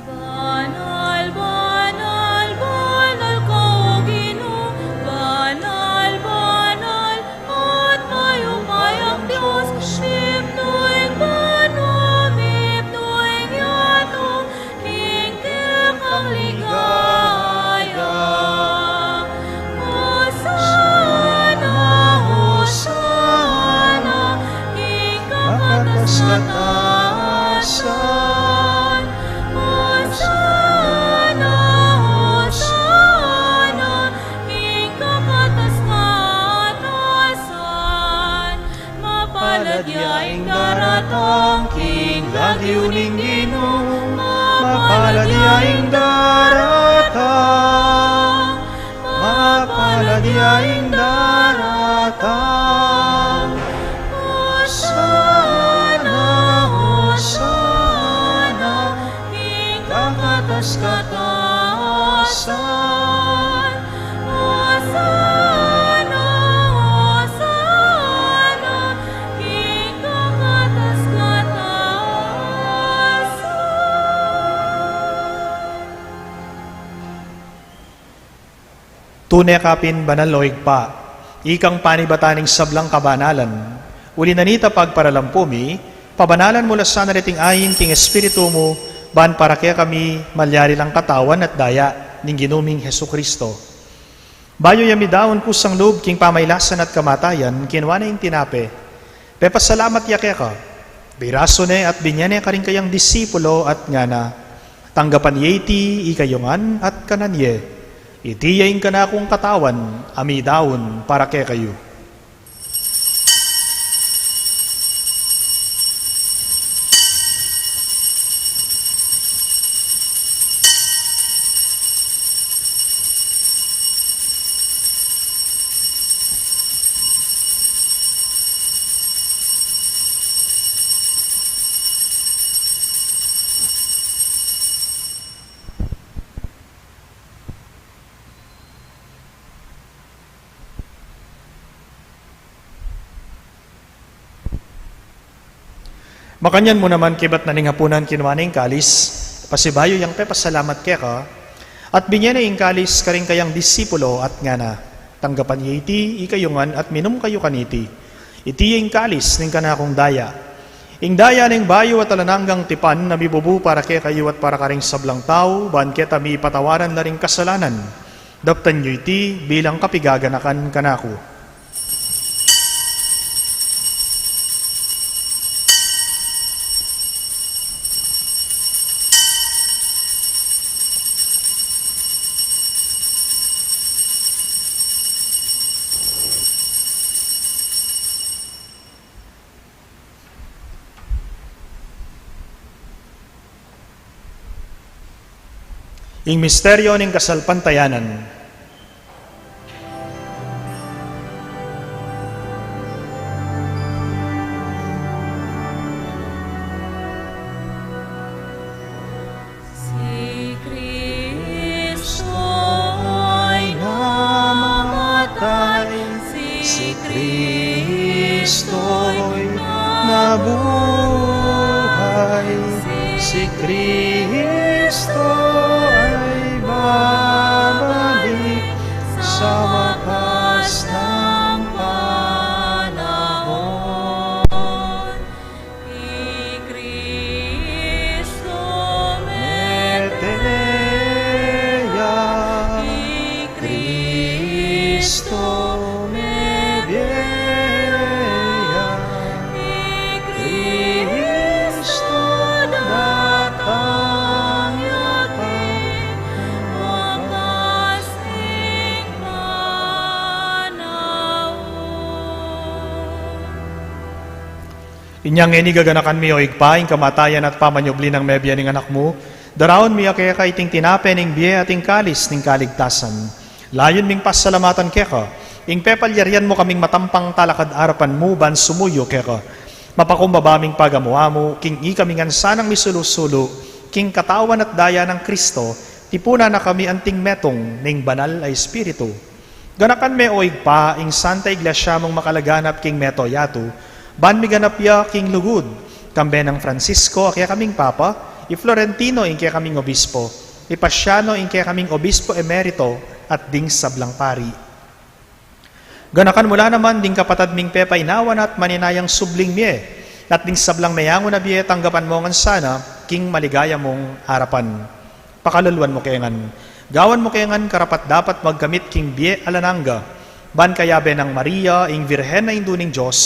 Banal, banal, banal ka, O Ginu, banal, banal, at mayupayang Dios, mipnu ing banua, mipnu ing yatu, king kekang ligaya. Hosana, Hosana, king kakatas-katasan. Hosana, Hosana, king kakatas-katasan. Mapalad ya ing daratang king lagyu ning Ginu, mapalad ya ing daratang, mapalad ya ing daratang. Hosana, Hosana, king kakatas-katasan. Hosana, Hosana, king kakatas-katasan. Tune ka pin banal, O Ibpa, ikang panibatan ning sablang kabanalan. Uli na nita pagparalampu mi, pabanalan mu la sana reting ain king Espiritu mu, ban para kekami malyari lang katawan at daya ning Ginu ming Jesucristo. Bayu ya midaun kusang lub king pamailasan at kamatayan, kinua ne ing tinape, pepasalamat ya keka, birasu ne at binye ne karing kayang disipulo at ngana: Tanggapan ye iti ikayu ngan at kanan ye. Iti ya ing kanakung katawan a midaun para kekayu. Makanyan mu naman, kaybat na ning apunan, kinua ne ing kalis, pasibayu yang pepasalamat keka, at binye ne ing kalis karing kayang disipulo at ngana: Tanggapan ye iti ikayu ngan at minum kayu kaniti. Iti ya ing kalis ning kanakung daya, ing daya ning bayu at alang anggang tipan, a mibubu para kekayu at para karing sablang tau, ban keta mipatawaran la ring kasalanan. Daptan yu iti bilang kapigaganakan kanaku. Ing misteryo ning kasalpantayanan. Kristo ay babalik sa wakas ng panahon. I Kristo mete ya. I Kristo mebie ya. I Kristo datang ya king wakas ning panahon. Inya ngeni gaganakan mi, o Ibpa, ing kamatayan at pamanyubli nang mebie ning Anak mu, daraun mi keka iting tinape ning bie at ing kalis ning kaligtasan. Layun ming pasalamatan keka ing pepalyarian mu kaming matampang talakad arapan mu ban sumuyu keka. Mapakumbaba ming pagamu-amu king ikami ngan sanang misulu-sulu king katawan at daya nang Kristo, tipunan na kami anting metung ning Banal a Espiritu. Ganakan me, o Ibpa, ing Santa Iglesia mung makalaganap king mabilug a yatu, ban miganap ya king lugud, kambe nang Francisco a kekaming Papa, i Florentino ing kekaming Obispo, i Paciano ing kekaming Obispo Emerito, at ding sablang pari. Ganakan mu la naman ding kapatad ming pepainawa na at maninayang subling mie, at ding sablang meyangu na bie tanggapan mu ngan sana king maligaya mung arapan. Pakaluluan mu ke ngan. Gawan mu ke ngan karapat-dapat magkamit king bie alang angga, ban kayabe nang Maria, ing Virgen a Indu ning Dios,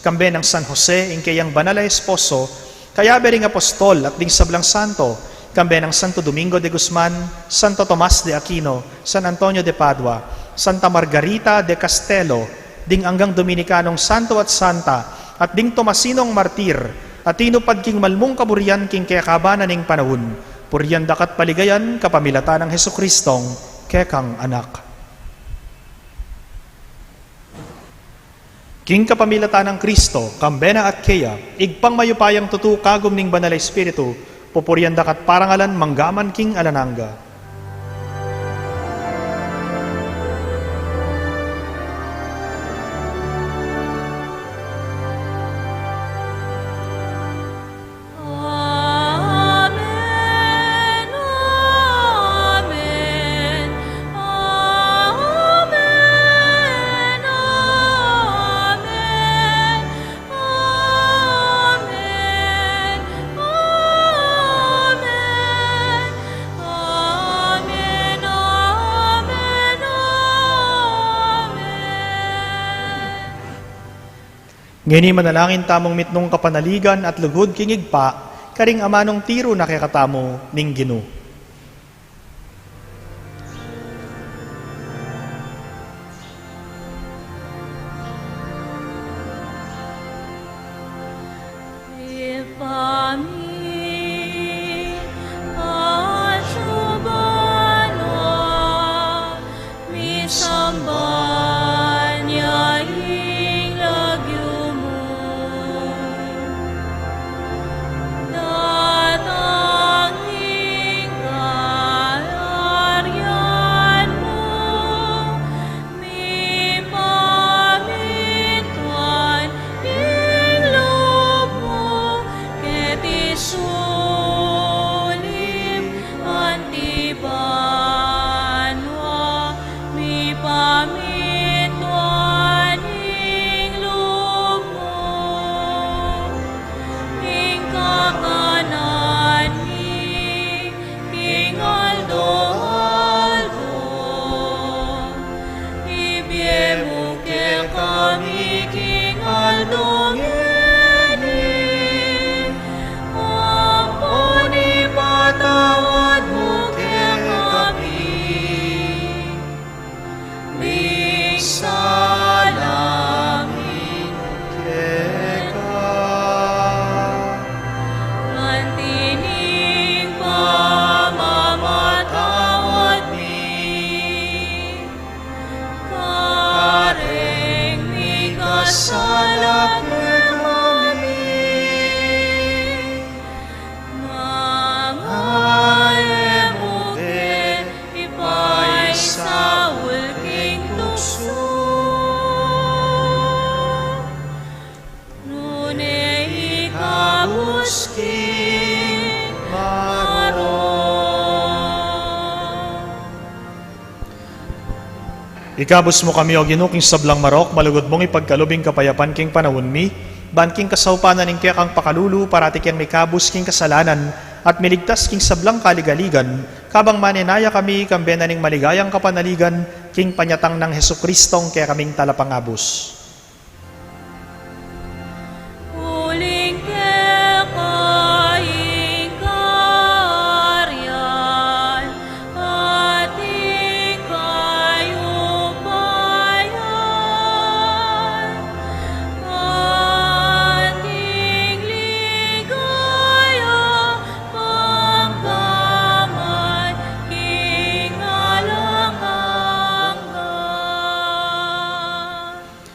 kambe nang San Jose, ing keyang banal a esposo, kayabe ring apostol at ding sablang santo, kambe nang Santo Domingo de Guzman, Santo Tomas de Aquino, San Antonio de Padua, Santa Margarita de Castelo, ding anggang Dominikanong santo at santa, at ding Tomasinong martir, a tinupad king malmung kaburian king kekaban na ning panaun, purian da ka at paligayan kapamilatan nang Jesucristong kekang Anak. King kapamilatan nang Kristo, kambe na at keya, Ibpang mayupayang tutu, kagum ning Banal a Espiritu, pupurian da ka at parangalan mangga man king alang angga. Amen, amen, amen, amen, amen, amen, amen, amen. Ngeni manalangin tamung mitmung kapanaligan at lugud king Ibpa, karing amanung tiru na kekatamu ning Ginu. Ibpa mi, atsu ka banua, misamban ya ing lagyu mu. Datang ing Ikabus mu kami, O Ginu, king sablang marok, malugud mung ipagkalub ing kapayapan king panaun mi, ban king kasaupan na ning kekang pakalulu, parati keng mikabus king kasalanan, at miligtas king sablang kaligaligan, kabang manenaya kami, kambe na ning maligayang kapanaligan, king panyatang nang Jesucristo, ing kekaming Talapangabus. Uling keka ing kayarian, at ing kayupayan, at ing ligaya, magpaman king alang angga.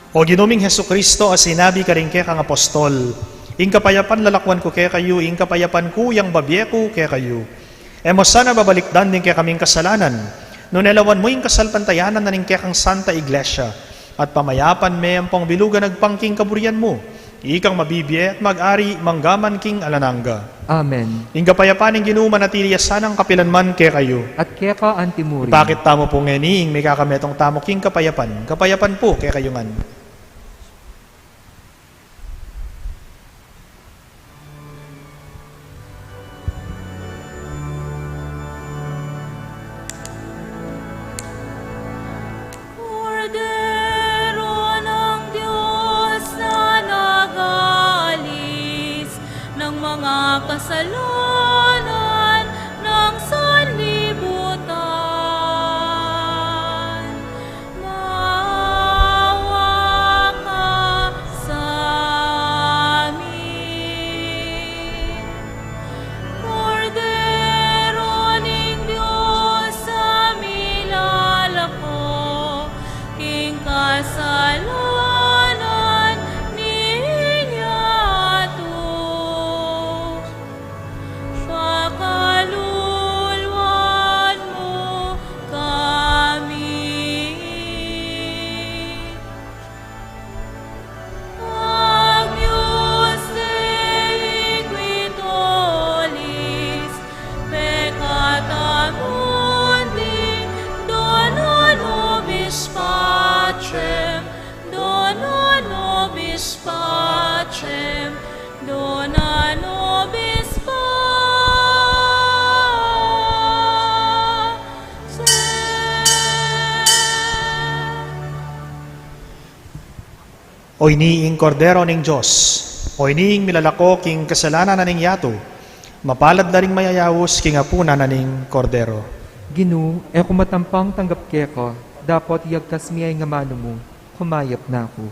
O Ginu ming Jesucristo, a sinabi karing kekang apostol, ing kapayapan lalakwan ku kekayu, ing kapayapan ku yang babie ku kekayu. E mu sana babalikdan ding kekaming kasalanan, nune lawan mu ing kasalpantayanan na ning kekang Santa Iglesia, at pamayapan me ampong bilugan agpang king kaburian mu. Ikang mabibie at mag-ari manggaman king alang angga. Amen. Ing kapayapan ning Ginu manatili ya sanang kapilan man kekayu. At keka anti murin. Ipakit tamu pu ngeni ing mikakametung tamu king kapayapan. Kapayapan pu kekayu ngan. Kordero ng Diyos na nag-aalis ng mga kasalanan ng sanlibutan, maawa ka sa amin. Kordero ning Dios a milalako king kasalanan ning yatu, pakaluluan mu kami. Agnus Dei, qui tollis peccata mundi, dona nobis pacem, dona nobis pacem, dona nobis pacem. O ini ing Kordero ning Dios, o ini ing milalako king kasalanan na ning yatu, mapalad la ring mayayaus king apunan na ning Kordero. Ginu, e ku matampang tanggap keka, dapot iyagkas mi ya ing amanu mu, kumayap na ku.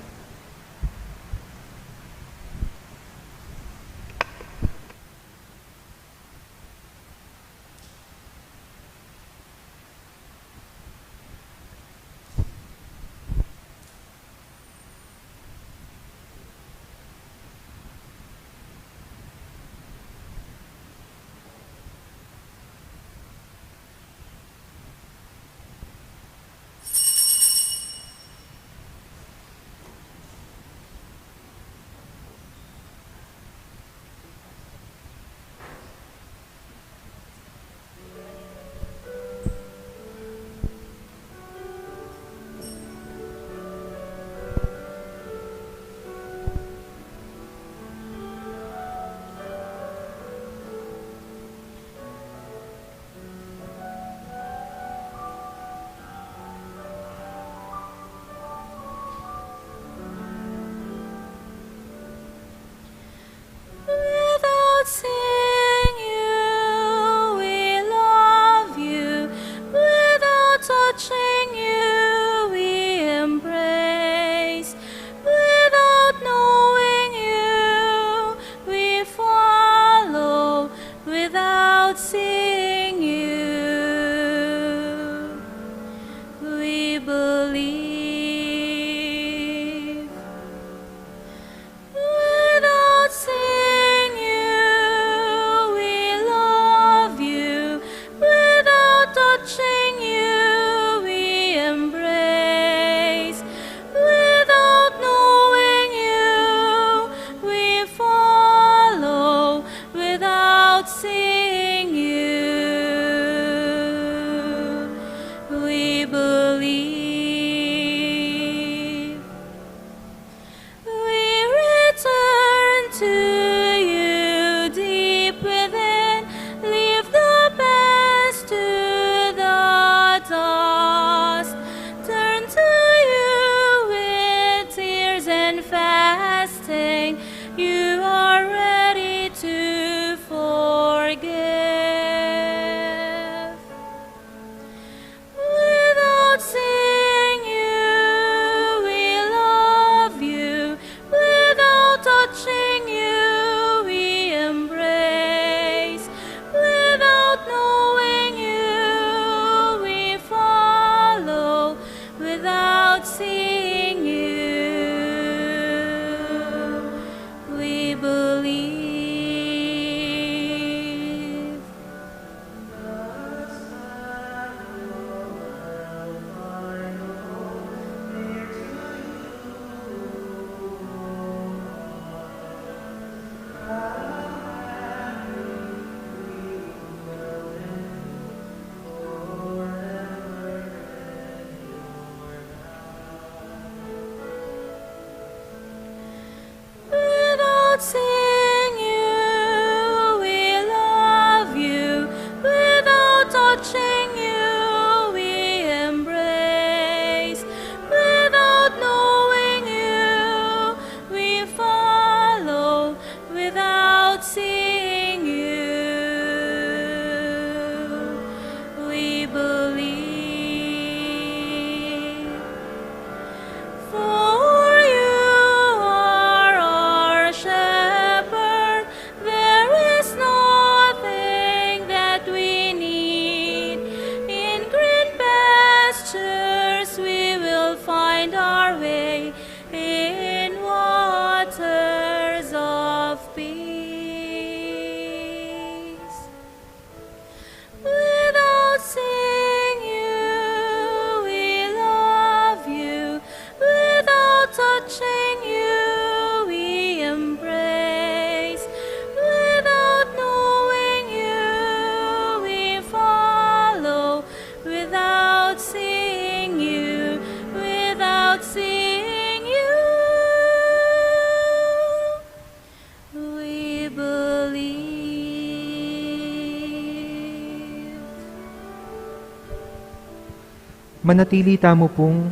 Manatili tamu pung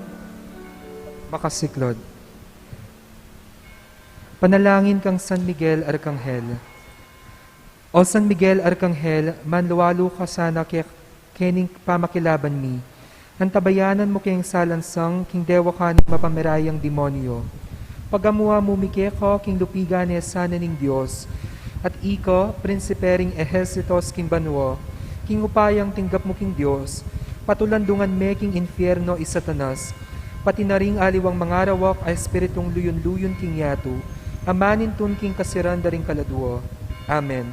makasiklod. Panalangin kang San Miguel Arkanghel. O San Miguel Arkanghel, manlualu ka sana ke, kening pamakilaban mi. Antabayanan mu keng salansang king dewakan ning mapamirayang demonyo. Pagamuan mu mi keka king lupigan e sana ning Dios, at ika, prinsipe ring ehersitos king banua, king upayang tinggap mu king Dios, patulandungan me king infierno i Satanas, pati na ring aliwang mangarawak a espiritung luyun-luyun king yatu, a manintun king kasiran da ring kaladua. Amen.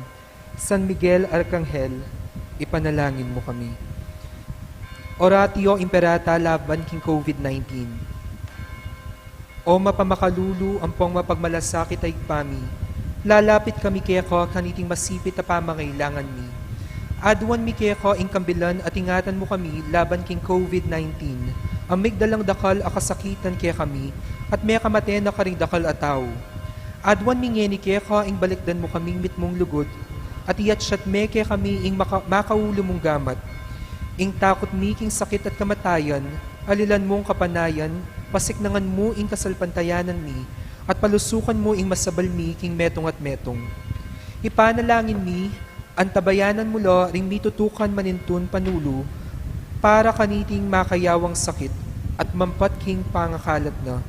San Miguel Arkanghel, ipanalangin mu kami. Oratio Imperata laban king COVID nineteen. O mapamakalulu ampong mapagmalasakit a Ibpa mi, lalapit kami keka kaniting masipit a pamangailangan mi. Aduan mi keka ing kambilan at ingatan mu kami laban king COVID nineteen, a migdalang dakal a kasakitan kekami, at mekamate na karing dakal a tau. Aduan mi ngeni keka ing balikdan mu kaming mitmung lugud, at iyatsat me kekami ing maka-, makaulu mung gamat. Ing takut mi king sakit at kamatayan, alilan mung kapanayan, pasiknangan mu ing kasalpantayanan mi, at palusukan mu ing masabal mi king metung at metung. Ipanalangin mi, antabayanan mu la ring mitutukan manintun panulu para kaniting makayawang sakit at mampat king pangakalat na.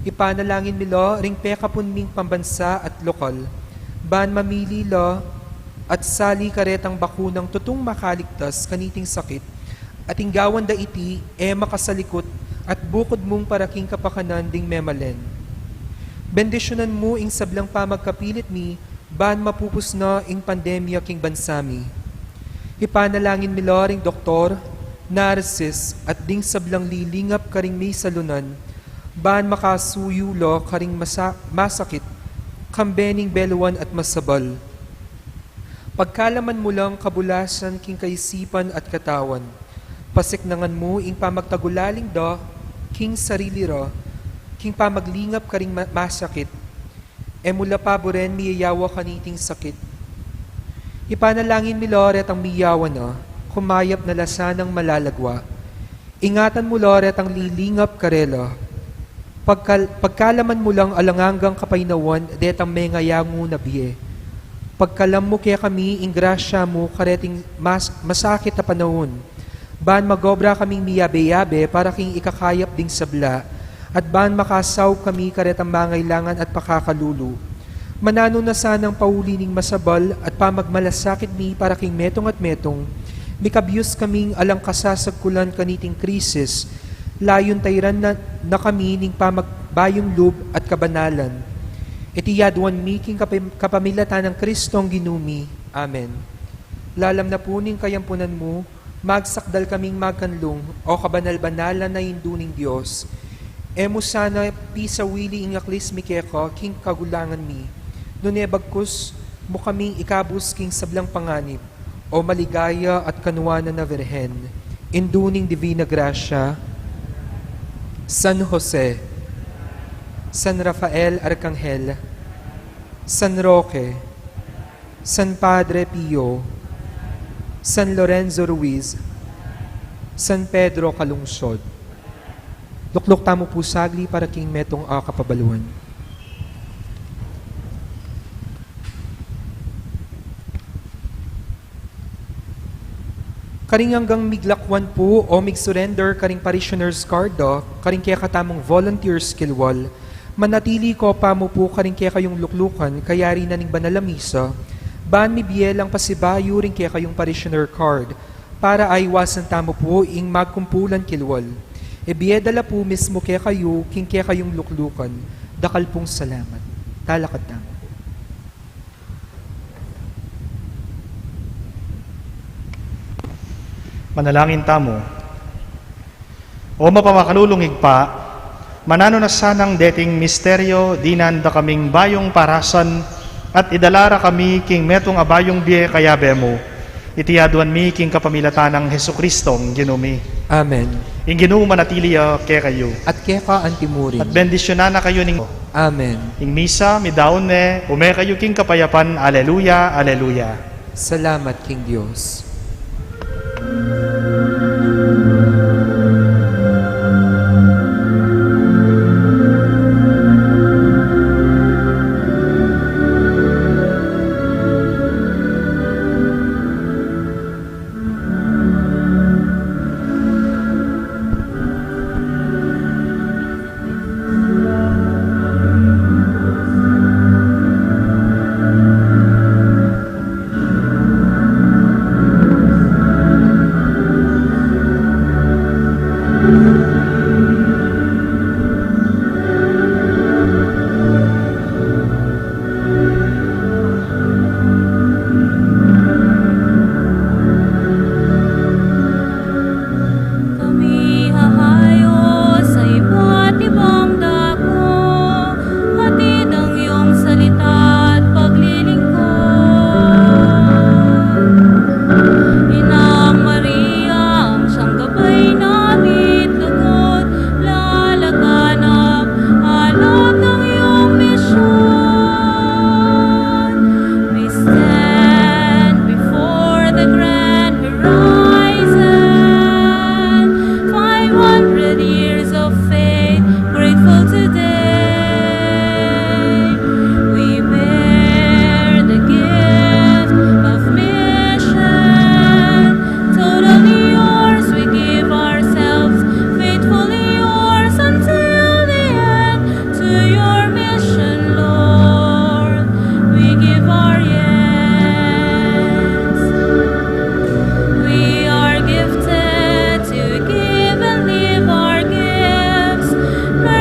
Ipanalangin mi la ring pekapun ming pambansa at lokal, ban mamili la at sali karetang bakunang tutung makaligtas kaniting sakit, at ing gawan da iti e makasalikut at bukud mung para king kapakanan ding memalen. Bendisyunan mu ing sablang pamagkapilit mi, ban mapupus na ing pandemya king bansa mi. Ipanalangin mi la ring doktor, nurses, at ding sablang lilingap karing misalunan, ban makasuyu la karing masa-, masakit, kambe ning beluan at masabal. Pagkalaman mu lang kabulasan king kaisipan at katawan. Pasiknangan mu ing pamagtagulaling da king sarili ra, king pamaglingap karing ma-, masakit. E mu la paburen miyayawa kaniting sakit. Ipanalangin mi la retang miyawa na, kumayap na la sanang malalagwa. Ingatan mu la retang lilingap karela. Pagkal-, pagkalaman mu lang alang anggang kapaynawan detang mengayangu na bie. Pagkalam mu kekami ing grasya mu kareting mas-, masakit a panaun. Ban magobra kaming miyabe-yabe para king ikakayap ding sabla, at ban makasaup kami karetang mangailangan at pakakalulu. Mananu na sanang pauli ning masabal at pamagmalasakit mi para king metung at metung, mikabyus kaming alang kasasagkulan kaniting krisis, layun tairan na, na kami ning pamagbayung lub at kabanalan. Iti yaduan mi king kapam-, kapamilatan nang Kristong Ginu mi. Amen. Lalam na pu ning kayampunan mu, magsakdal kaming magkanlung, o kabanal-banalan a Indu ning Dios. E mu sana pisawili ing aklis mi keka king kagulangan mi, nune bagkus mu kaming ikabus king sablang panganib, o maligaya at kanuanan a Virgen, Indu ning Divina Gracia, San Jose, San Rafael Arkanghel, San Roque, San Padre Pio, San Lorenzo Ruiz, San Pedro Calungsod. Lukluk tamu pu sagli para king metung a kapabaluan. Karing anggang miglakwan pu o mig-surrender karing parishioner's card da karing kekatamung volunteer's kilwal, manatili ko pa mu pu karing kekayung luklukan kayari na ning banal a misa, ban mibie lang pasibayu ring kekayung parishioner card, para aiwasan tamu pu ing magkumpulan kilwal. Ibie da la pu mismu kekayu king kekayung luklukan. Dakal pung salamat. Talakad tamu. Manalangin tamu. O mapamakalulung Ibpa, mananu na sanang deting misteryo dinan da kaming bayung parasan at idala ra kami king metung a bayung bie kayabe mu. Iti yaduan mi king kapamilatan nang Jesucristong Ginu mi. Amen. Ing Ginu manatili ya kekayu. At keka antimurin. At bendisyunan na kayu ning Amen. Ing misa midaun ne, ume kayu king kapayapan. Aleluya, aleluya. Salamat king Dios. Gloria